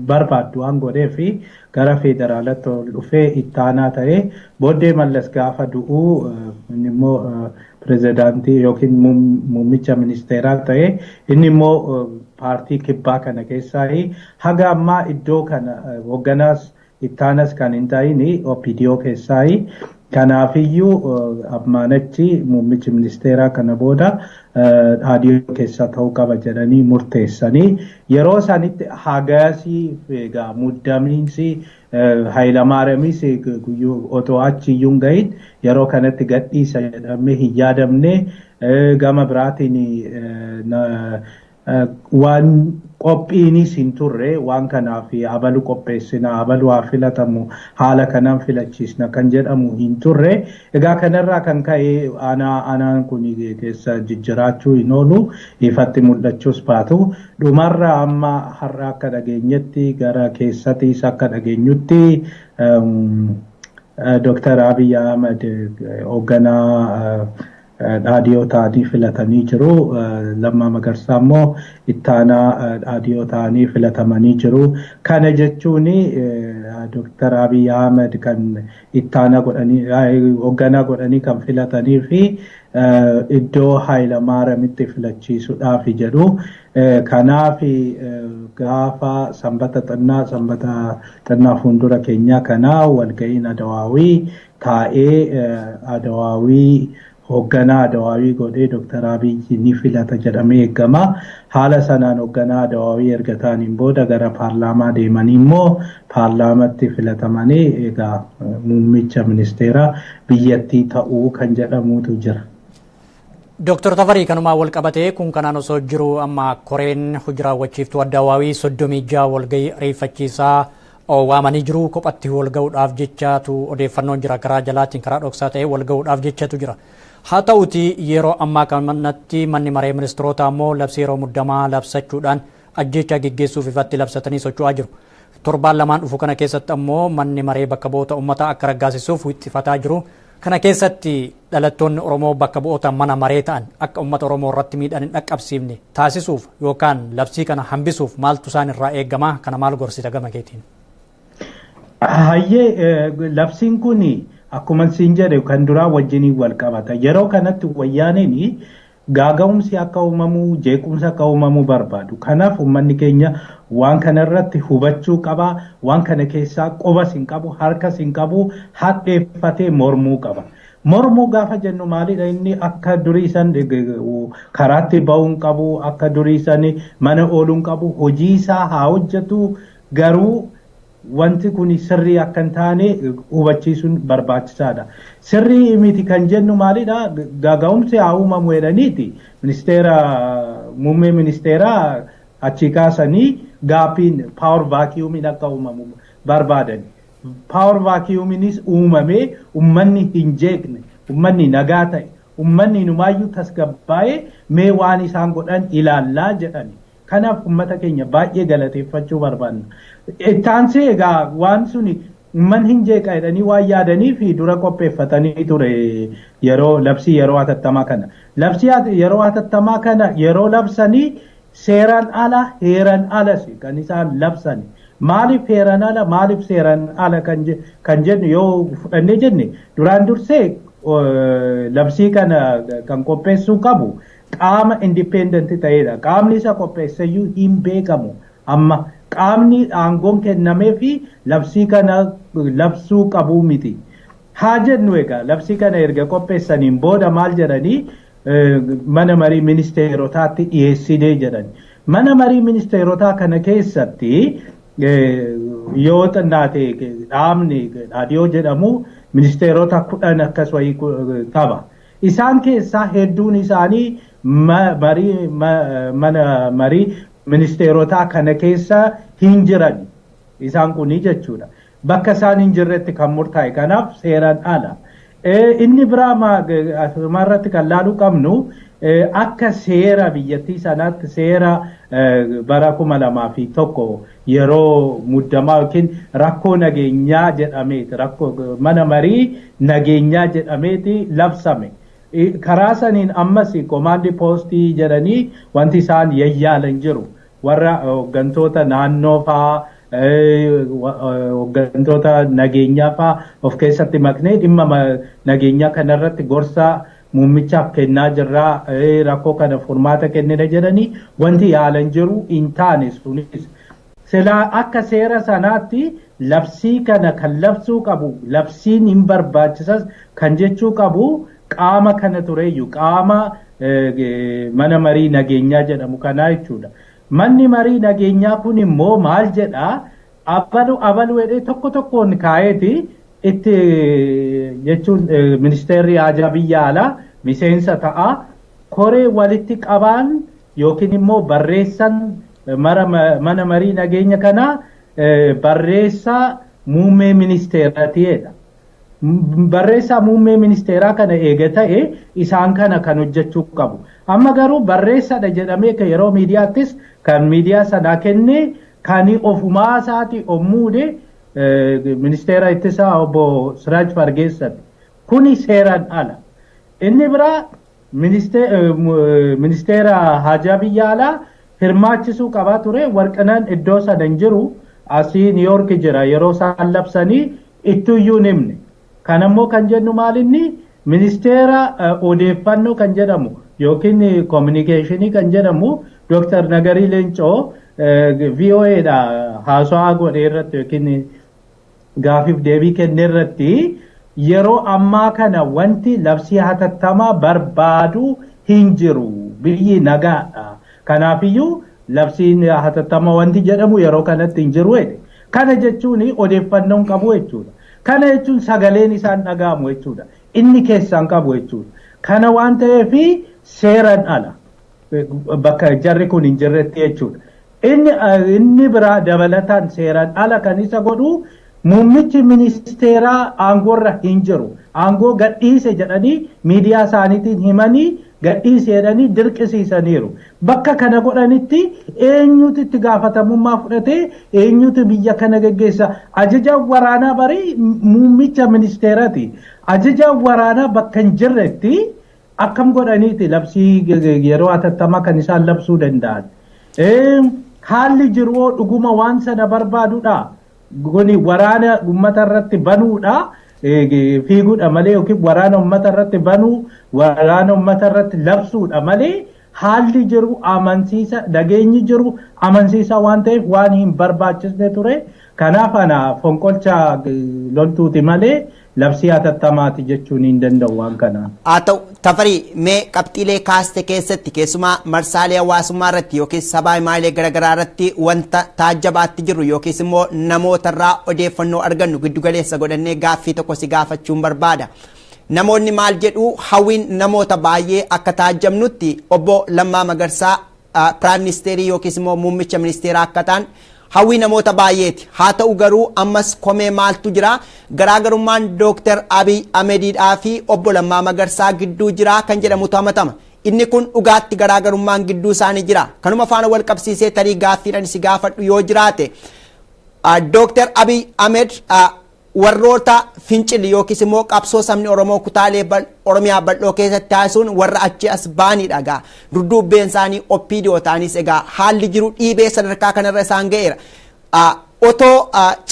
barbaaddu waan godhee fi gara federaalatti ol dhufee ittaanaa ta'ee booddee Mallas gaafa du'uu inni immoo pirezidaantii yookiin muummicha ministeeraa ta'ee inni immoo paartii kibbaa kana keessaa haga ammaa iddoo kana hoogganaas ittaanas kan hin ta'in OPDO keessaa Kanaafiyyuu ammaanachi muummichi ministeeraa kana booda dhaadhiyoo keessa ta'uu qaba jedhanii murteessanii yeroo isaanitti hagasii egaa muddamiinsi Hayilamaariyamis otoo achi iyyuu hin gahin yeroo kanatti gadhiisa jedhamee hin yaadamne gama biraatiin waan qophiinis hin turre waan kanaaf abalu qopheessina abalu haa filatamu haala kanaan filachiisna kan jedhamu hin turre. Egaa kanarraa kan ka'e aanaan kun keessa jijjiraachuu hin oolu ifatti mul'achuus baatu dhumarra amma har'a akka dhageenyetti gara keessattis akka dhageenyutti Dr. Abiy Ahmed hoogganaa dhaadhiyoo ta'anii filatanii jiru. Lammaa Magarsaa immoo ittaanaa dhaadhiyoo ta'anii filatamanii jiru. Kana jechuun Dr. Abiy Ahmed kan ittaanaa godhanii hoogganaa godhanii kan filatanii fi iddoo Hayilamaariyaamitti filachiisuudhaaf jedhu. Kanaaf gaafa sanbata xinnaa fuuldura keenyaa kanaa walga'iin Adawaawii taa'ee Adawaawii hoogganaa Adawaawii godhee Dr. Abiy ni filata jedhamee eegama. Haala sanaan hoogganaa Adawaawii erga ta'aniin booda gara paarlaamaa deemanii immoo paarlaamatti filatamanii egaa muummicha ministeeraa biyyattii ta'uu kan jedhamutu jira. Dr. Tafarii kanumaan wal qabatee kun kanaan osoo jiru amma koreen hojii raawwachiiftuu Adawaawii 36 walgahii ariifachiisaa waamanii jiru kophatti wal gahuudhaaf jechatu odeeffannoon jira karaa jalaatiin karaa dhoksaa ta'e wal gahuudhaaf jechatu jira. Haa ta'uti yeroo ammaa kanatti manni maree ministeerotaa immoo labsii yeroo muddamaa labsachuudhaan ajjeechaa geggeessuuf ifatti labsatanii socho'aa jiru. Torbaan lamaan dhufu kana keessatti ammoo manni maree bakka bu'oota uummataa akka raggaasisuuf wixxifataa jiru. Kana keessatti dhalattoonni Oromoo bakka bu'oota mana maree ta'an akka uummata Oromoo irratti miidhaan hin dhaqqabsiifne taasisuuf yookaan labsii kana hambisuuf maaltu isaan irraa eegama? Kana maal gorsita gama keetiin? Hayyee labsiin kun akkuma siin jedhe kan duraa wajjiniin wal qabata. Yeroo kanatti wayyaaneen gaaga'umsi akka uumamu jeequmsi akka uumamu barbaadu. Kanaaf uummanni keenya waan kanarratti hubachuu qaba. Waan kana keessaa qubas hin qabu, harkas hin qabu, hadheeffatee mormuu qaba. Mormuu gaafa jennu maalidha inni akka durii san karaatti ba'uu hin qabu, akka durii san mana ooluu hin qabu, hojii isaa haa hojjetu garuu wanti kun sirrii akka hin taane hubachiisuun barbaachisaadha. Sirrii miti kan jennu maalidha? Gaaga'umsi haa uumamu jedhaniiti. Ministeera muummee ministeeraa achi kaasanii gaaffiin paawar vaakiyyuumiin akka uumamu barbaadan. Paawar vaakiyyuumiinis uumamee uummanni hin jeeqne, uummanni nagaa ta'e, uummanni inumaayyuu tasgabbaa'ee mee waan isaan godhan ilaallaa jedhani. Kanaaf uummata keenya baay'ee galateeffachuu barbaanna. Ittaansee egaa waan suni uummanni hin jeeqa jedhanii waan yaadanii fi dura qopheeffatanii ture yeroo labsii yeroo hatattamaa kana. Labsii yeroo hatattamaa kana yeroo labsanii seeraan ala heeraan alas kan isaan labsani. Maaliif heeraan ala maaliif seeraan ala kan jennu yoo fudhannee jenne duraan dursee labsii kana kan qopheessuu qabu qaama independent ta'edha. Qaamni isa qopheesseyyuu hin beekamu. Amma qaamni aangoon kennamee fi labsii kana labsuu qabu miti. Haa jennu egaa labsii kana erga qopheessaniin booda maal jedhanii mana marii ministeerotaatti dhiyeessinee jedhan. Mana marii ministeerotaa kana keessatti yoo xinnaate dhaabni dhaadhiyoo jedhamu ministeerota 10 akkas wayii qaba. Isaan keessaa hedduun isaanii mana marii ministeerotaa kana keessa hin jiran. Isaan kuni jechuudha. Bakka isaan hin jirretti kan murtaa'e kanaaf seeraan ala. Inni biraa asumarratti kan laaluu qabnu akka seera biyyattii sanaatti seera bara 2001 yeroo muddamaa yookiin rakkoo nageenyaa jedhameeti rakkoo mana marii nageenyaa jedhameeti labsame. Karaa saniin ammas komaandi poostii jedhanii wanti isaan yayyaalan jiru. Warra hooggantoota naannoo fa'aa hooggantoota nageenyaa fa'aa of keessatti maknee dhimma nageenyaa kanarratti gorsa muummichaaf kennaa jirraa rakkoo kana furmaata kennina jedhanii wanti yaalan jiru hin taane sunis. Silaa akka seera sanaatti labsii kana kan labsuu qabu, labsiin hin barbaachisas kan jechuu qabu qaama kana tureyyuu, qaama mana marii nageenyaa jedhamu kanaa jechuudha. Manni marii nageenyaa kun immoo maal jedhaa? Abalu abalu jedhee tokko tokkoon kaa'eeti itti jechuun ministeerri haajaa biyya alaa miseensa ta'a. Koree walitti qabaan yookiin immoo barreessan mana marii nageenya kanaa barreessaa muummee ministeeraatiidha. Barreessaa muummee ministeeraa kana eega ta'e isaan kana kan hojjechuu qabu. Amma garuu barreessadha jedhamee kan yeroo miidiyaattis kan miidiyaa sanaa kenne kan ofumaa isaati ommuude ministeera ittisaa obbo Siraaj Fargeessati. Kuni seeraan ala. Inni biraa ministeera haajaa biyya alaa hirmaachisuu qabaa ture. Warqinaan iddoo sana hin jiru, asii Niiyoork jira yeroo isaan labsanii ittuyyuu hin himne. Kanammoo kan jennu maalinni ministeera odeeffannoo kan jedhamu yookiin koominikeeshinii kan jedhamu Dr. Nagarii Leencoo VOA dha haasawaa godhe irratti yookiin gaafiif deebii kenne irratti yeroo ammaa kana wanti labsii hatattamaa barbaadu hin jiru, biyyi nagaadha. Kanaafiyyuu labsiin hatattamaa wanti jedhamu yeroo kanatti hin jiru jedhe. Kana jechuun odeeffannoon qabu jechuudha. Kana jechuun sagaleen isaan dhaga'amu jechuudha. Inni keessaan qabu jechuudha. Kana waan ta'eef seeraan ala bakka jarri kun hin jirretti jechuudha. Inni biraa dabalataan seeraan ala kan isa godhu muummichi ministeeraa aangoorra hin jiru. Aangoo gadhiise jedhanii miidiyaa isaaniitiin himanii gadhiise jedhanii dirqisiisaniiru. Bakka kana godhanitti eenyutu itti gaafatamummaa fudhatee eenyutu biyya kana geggeessa? Ajajaan waraanaa barii muummicha ministeeraati. Ajajaan waraanaa bakka hin jirretti akkam godhaniiti labsii yeroo hatattamaa kan isaan labsuu danda'an? Haalli jiru dhuguma waan sana barbaadudha. Kuni waraana uummata irratti banuudha. Fiiguudha malee yookiin waraana uummata irratti banuu, waraana uummata irratti labsuudha malee haalli jiru amansiisa, nageenyi jiru amansiisa waan ta'eef waan hin barbaachisne ture. Kanaaf ana fonqolcha loltuuti malee labsii hatattamaati jechuun hin danda'u waan kana. Haa ta'u Tafarii, mee qabxiilee kaaste keessatti keessumaa marsaalee hawaasummaa irratti yookiis sabaa himaalee garaagaraa irratti wanta taajjabaatti jirru yookiis immoo namootarraa odeeffannoo argannu giddugaleessa godhannee gaaffii tokko si gaafachuun barbaada. Namoonni maal jedhu, hawwiin namoota baay'ee akka taajjabnutti obbo Lammaa Magarsaa piraayim ministeerii yookiis immoo muummicha ministeeraa akka ta'an hawwii namoota baay'eeti. Haa ta'u garuu ammas komee maaltu jira? Garaagarummaan Dooktar Abiy Ahmediidhaa fi obbo Lammaa Magarsaa gidduu jira kan jedhamutu hamatama. Inni kun dhugaatti garaagarummaan gidduu isaanii jira. Kanuma faana wal qabsiisee tarii gaaffiidhaan si gaafadhu yoo jiraate, Dooktar Abiy Ahmed warroota fincilli yookiis immoo qabsoo sabni Oromoo kutaalee Oromiyaa bal'oo keessatti taasisuun warra achi as baanidha egaa. Dudduubbeen isaanii OPDO ta'anis egaa haalli jiru dhiibee sadarkaa kanarra isaan ga'eera. Otoo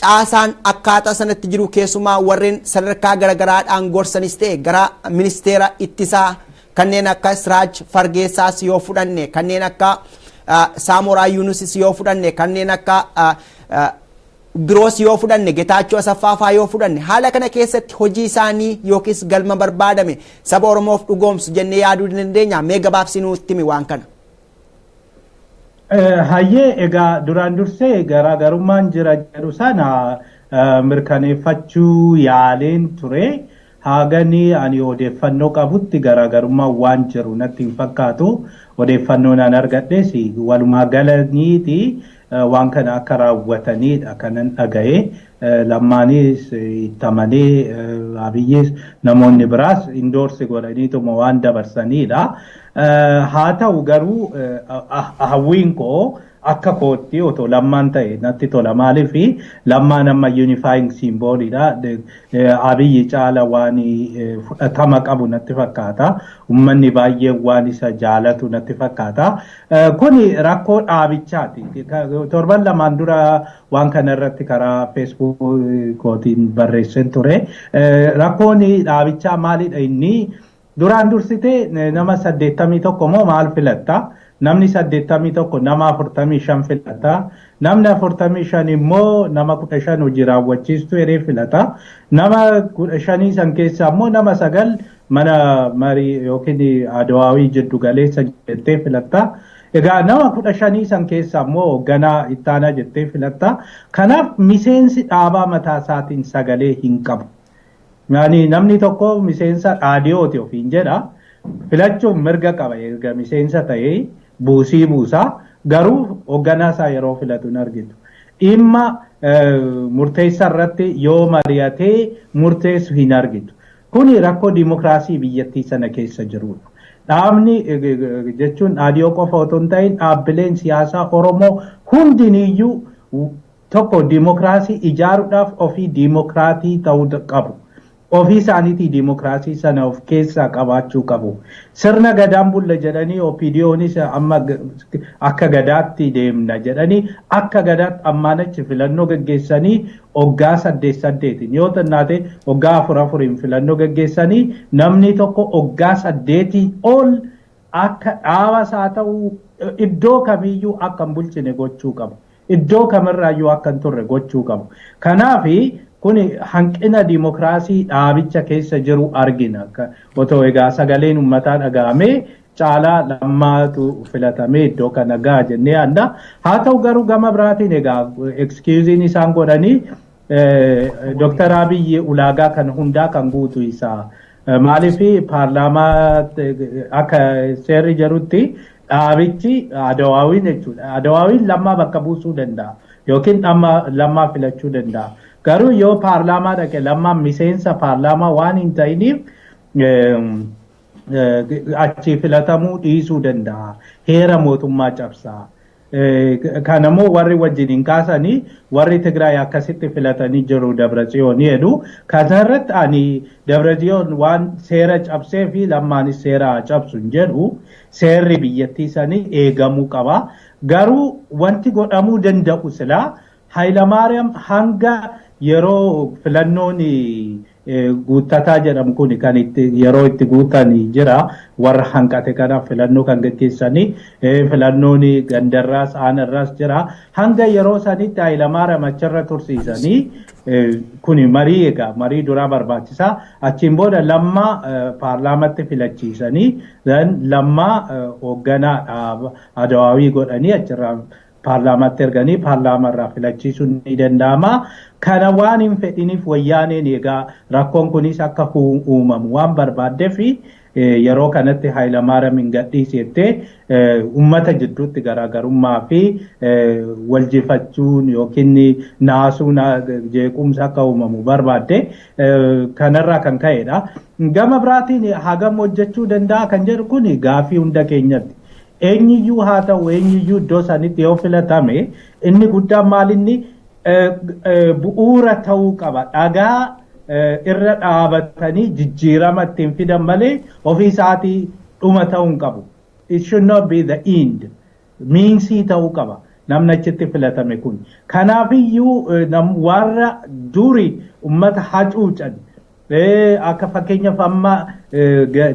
caasaan akkaataa sanatti jiru keessumaa warreen sadarkaa garagaraadhaan gorsanis ta'e gara ministeera ittisaa kanneen akka Siraaj Fargeessaas yoo fudhanne, kanneen akka Saamoraa Yunusis yoo fudhanne, kanneen akka biroos yoo fudhanne, Getaachoo Asaffaa fa'aa yoo fudhanne, haala kana keessatti hojii isaanii yookiis galma barbaadame saba Oromoof dhugoomsu jennee yaaduu dandeenya? Mee gabaabsi nutti himi waan kana. Hayyee, egaa duraan dursee garaagarummaan jira jedhu sana mirkaneeffachuu yaaleen ture. Haagani ani odeeffannoo qabutti garaagarummaan waan jiru natti hin fakkaatu. Odeeffannoon an argadhes walumaa galaniiti waan kana akka raawwatanidha kanan dhaga'e. Lammaanis ittamanii Abiyyis namoonni biraas indoorsi godhaniituma waan dabarsanidha. Haa ta'u garuu hawwiin koo akka kootti otoo Lammaan ta'e natti tola. Maaliif Lammaan amma unifying symbolidha. Abiyyi caala waan fudhatama qabu natti fakkaata. Uummanni baay'een waan isa jaalatu natti fakkaata. Kuni rakkoo dhaabichaati. Torban lamaan dura waan kana irratti karaa Facebook kootiin barreesseen ture. Rakkoon dhaabichaa maalidha inni? Duraan dursitee nama 81 moo maal filatta? Namni 81 nama 45 filata. Namni 45 immoo nama 15 hojii raawwachiistu jedhee filata. Nama 15 san keessaa immoo nama 9 mana marii yookiin adawaawii jiddu galeessa jettee filatta. Egaa nama 15 san keessaa immoo hoogganaa ittaanaa jettee filatta. Kanaaf miseensi dhaabaa mataa isaatiin sagalee hin qabu. Namni tokko miseensa dhaadiyooti ofiin jedha. Filachuun mirga qaba erga miseensa ta'ee buusii buusaa garuu hoogganaa isaa yeroo filatu hin argitu. Dhimma murteessaa irratti yoo mari'atee murteessu hin argitu. Kuni rakkoo dimokiraasii biyyattii sana keessa jirudha. Dhaabni jechuun dhaadiyoo qofa otoo hin ta'in dhaabbileen siyaasaa Oromoo hundiniyyuu tokko dimokiraasii ijaaruudhaaf ofii dimokiraatii ta'uu qabu. Ofii isaaniitii dimokiraasii sana of keessaa qabaachuu qabu. Sirna gadaan bulla jedhanii OPDOnis amma akka gadaatti deemna jedhanii akka gadaatti ammaan achi filannoo gaggeessanii hoggaa 8 8 yoo xinnaate hoggaa 4 4 filannoo gaggeessanii namni tokko hoggaa 8 ol akka dhaabas haa ta'u iddoo kamiyyuu akka hin bulchine gochuu qabu. Iddoo kamirraayyuu akka hin turre gochuu qabu. Kanaafi kuni hanqina dimokiraasii dhaabicha keessa jiru argina. Otoo egaa sagaleen uummataa dhaga'amee caalaa lammaatu filatamee iddoo kana ga'a jennee yaadna. Haa ta'u garuu gama biraatiin egaa excuusiin isaan godhanii Dr. Abiyyi ulaagaa kan hundaa kan guutu isaa. Maaliif paarlaamaa akka seerri jedhutti dhaabichi adawaawiin jechuudha. Adawaawiin lammaa bakka buusuu danda'a yookiin lammaa filachuu danda'a. Garuu yoo paarlaamaa dhaqe lammaan miseensa paarlaamaa waan hin ta'iniif achi filatamuu dhiisuu danda'a. Heera mootummaa cabsaa. Kanammoo warri wajjin hin kaasanii warri Tigraay akkasitti filatanii jiru Dabratsiyoon jedhu. Kanarratti ani Dabratsiyoon waan seera cabsee fi lammaanis seera cabsu hin jedhu seerri biyyattii sanii eegamuu qaba. Garuu wanti godhamuu danda'u silaa Hayilamaariyaam hanga yeroo filannoon guuttataa jedhamu kun kan itti yeroo itti guutan jira warra hanqate kanaaf filannoo kan gaggeessanii filannoon gandarraas aanarraas jira hanga yeroo sanitti Hayilamaariyaam achirra tursiisanii kun marii egaa marii duraa barbaachisaa achiin booda lammaa paarlaamatti filachiisanii lammaa hoogganaa adawaawii godhanii achirraa paarlaamaatti erganii paarlaamarraa filachiisuun ni danda'ama. Kana waan hin fedhiniif wayyaaneen egaa rakkoon kunis akka uumamu waan barbaaddeef yeroo kanatti Hayilamaariyaam hin gadhiisettee uummata jidduutti garaagarummaa fi waljifachuun yookiin naasuun jeequmsa akka uumamu barbaadde kanarraa kan ka'edha. Gama biraatiin hagam hojjechuu danda'a kan jedhu kun gaafii hunda keenyatti. Eenyuyyuu haa ta'u eenyuyyuu iddoo sanitti yoo filatame inni guddaan maalinni bu'uura ta'uu qaba. Dhagaa irra dhaabatanii jijjiirama ittiin fidan malee ofii isaatii dhuma ta'uu hin qabu. It should not be the end. Miinsii ta'uu qaba namni achitti filatame kun. Kanaafiyyuu warra duri uummata hacuucan akka fakkeenyaaf amma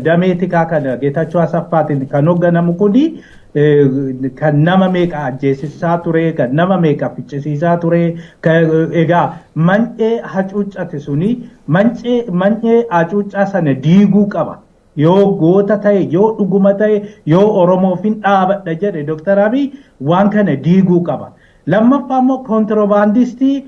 damee tikaa kana Geetachoo Asaffaatiin kan hoogganamu kuni kan nama meeqa ajjeesisaa ture, kan nama meeqa ficcisiisaa ture. Egaa man'ee hacuuccate suni man'ee hacuuccaa sana diiguu qaba. Yoo goota ta'e, yoo dhuguma ta'e, yoo Oromoof hin dhaabadha jedhe Dr. Abiy waan kana diiguu qaba. Lammaffaa immoo kontiroobaandistii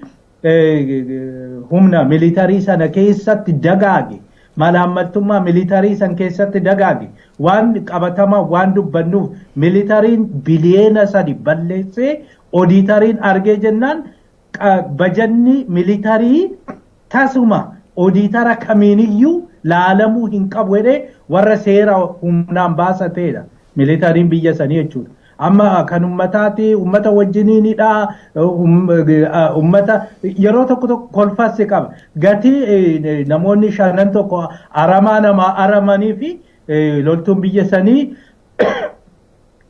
humna militarii sana keessatti dagaage malaammaltummaa militarii san keessatti dagaage waan qabatamaa waan dubbannuuf militariin biliyeena 3 balleessee oodiitariin argee jennaan bajanni militarii tasuma oodiitara kamiiniyyuu laalamuu hin qabu jedhee warra seera humnaan baasateedha militariin biyya sanii jechuudha. Amma kan ummataati ummata wajjiniinidha ummata yeroo tokko tokko kolfassi qaba. Gatii namoonni shanan tokko aramaa namaa aramanii fi loltuun biyya sanii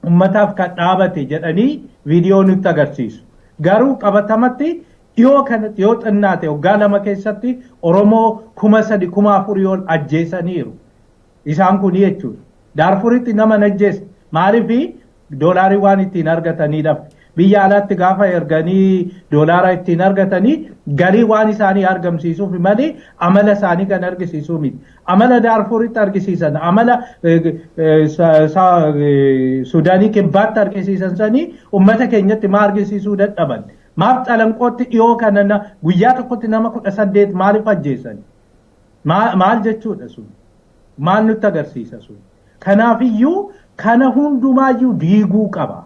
ummataaf kan dhaabate jedhanii viidiyoo nutti agarsiisu. Garuu qabatamatti dhiyoo kanatti yoo xinnaate waggaa 2 keessatti Oromoo 3,000 4,000 ol ajjeesaniiru. Isaan kun jechuudha. Daarfuritti nama ajjeese. Maaliif Doolaarii waan ittiin argataniidhaaf. Biyya alaatti gaafa erganii doolaara ittiin argatanii galii waan isaanii argamsiisuuf malee amala isaanii kan argisiisuu miti. Amala Daarfuritti argisiisan, amala Sudaanii kibbaatti argisiisan sanii uummata keenyatti maa argisiisuu dadhaban? Maaf Calanqootti dhiyoo kana guyyaa tokkotti nama 18 maaliif ajjeesan? Maal jechuudha sun? Maal nutti agarsiisa sun? Kanaafiyyuu kana hundumaayyuu diiguu qaba.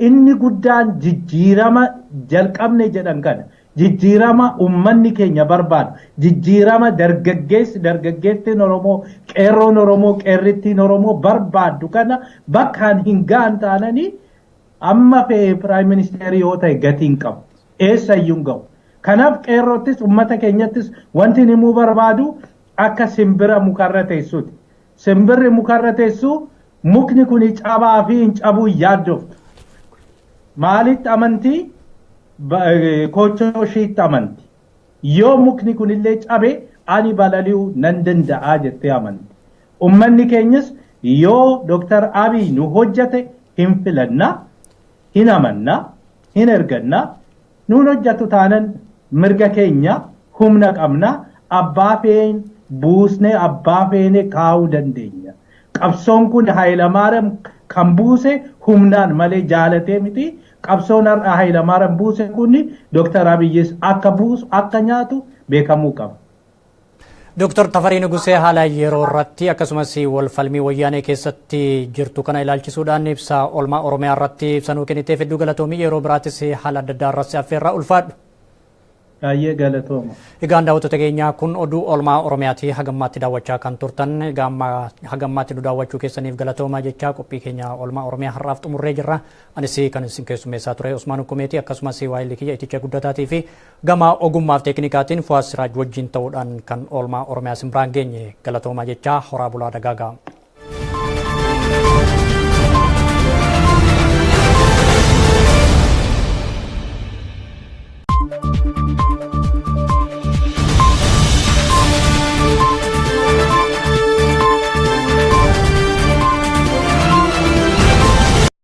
Inni guddaan jijjiirama jalqabne jedhan kana, jijjiirama uummanni keenya barbaadu, jijjiirama dargaggeessi, dargaggeettiin Oromoo, qeerroon Oromoo, qeerrittiin Oromoo barbaaddu kana bakkaan hin ga'an taananii amma fe'ee piraayim ministeerii yoo ta'e gatii hin qabu, eessayyuu hin ga'u. Kanaaf qeerroottis uummata keenyattis wanti himuu barbaadu akka simbira mukarra teessuuti. Simbirri mukarra teessu mukni kun cabaa fi hin cabuu yaaddoftu. Maalitti amantii? Koochoo ishiitti amanti. Yoo mukni kunillee cabe ani balali'uu nan danda'a jettee amanti. Uummanni keenyas yoo Dooktar Abiy nu hojjate hin filanna, hin amanna, hin erganna. Nuun hojjatu taanan mirga keenya humna qabna, abbaa feene buusnee abbaa feene kaa'uu dandeenya. Qabsoon kun Hayilamaariyaam kan buuse humnaan malee jaalatee miti. Qabsoon har'a Hayilamaariyaam buuse kun Dooktar Abiyyis akka buusu akka nyaatu beekamuu qaba. Dooktar Tafarii Nugusee haala yeroo irratti akkasumas wal falmii wayyaanee keessatti jirtu kana ilaalchisuudhaan ibsa oolmaa Oromiyaa irratti ibsa nuu kenniteef hedduu galatoomii, yeroo biraattis haala adda addaa irratti affeerraa, ulfaadhu. Baay'ee galatooma. Egaan daawwattoota keenyaa, kun oduu oolmaa Oromiyaati. Hagammaatti daawwachaa kan turtan, egaa hagammaatti nu daawwachuu keessaniif galatooma jechaa qophii keenya oolmaa Oromiyaa har'aaf xumurree jirra. Anis kan isin keessummeessaa ture Usmaan Hukumeeti, akkasumas waayilli kiyya Iticha Guddataatii fi gama ogummaaf teeknikaatiin Fuwaas Siraaj wajjin ta'uudhaan kan oolmaa Oromiyaa isin biraan geenye. Galatooma jechaa horaa bulaa dagaagaa.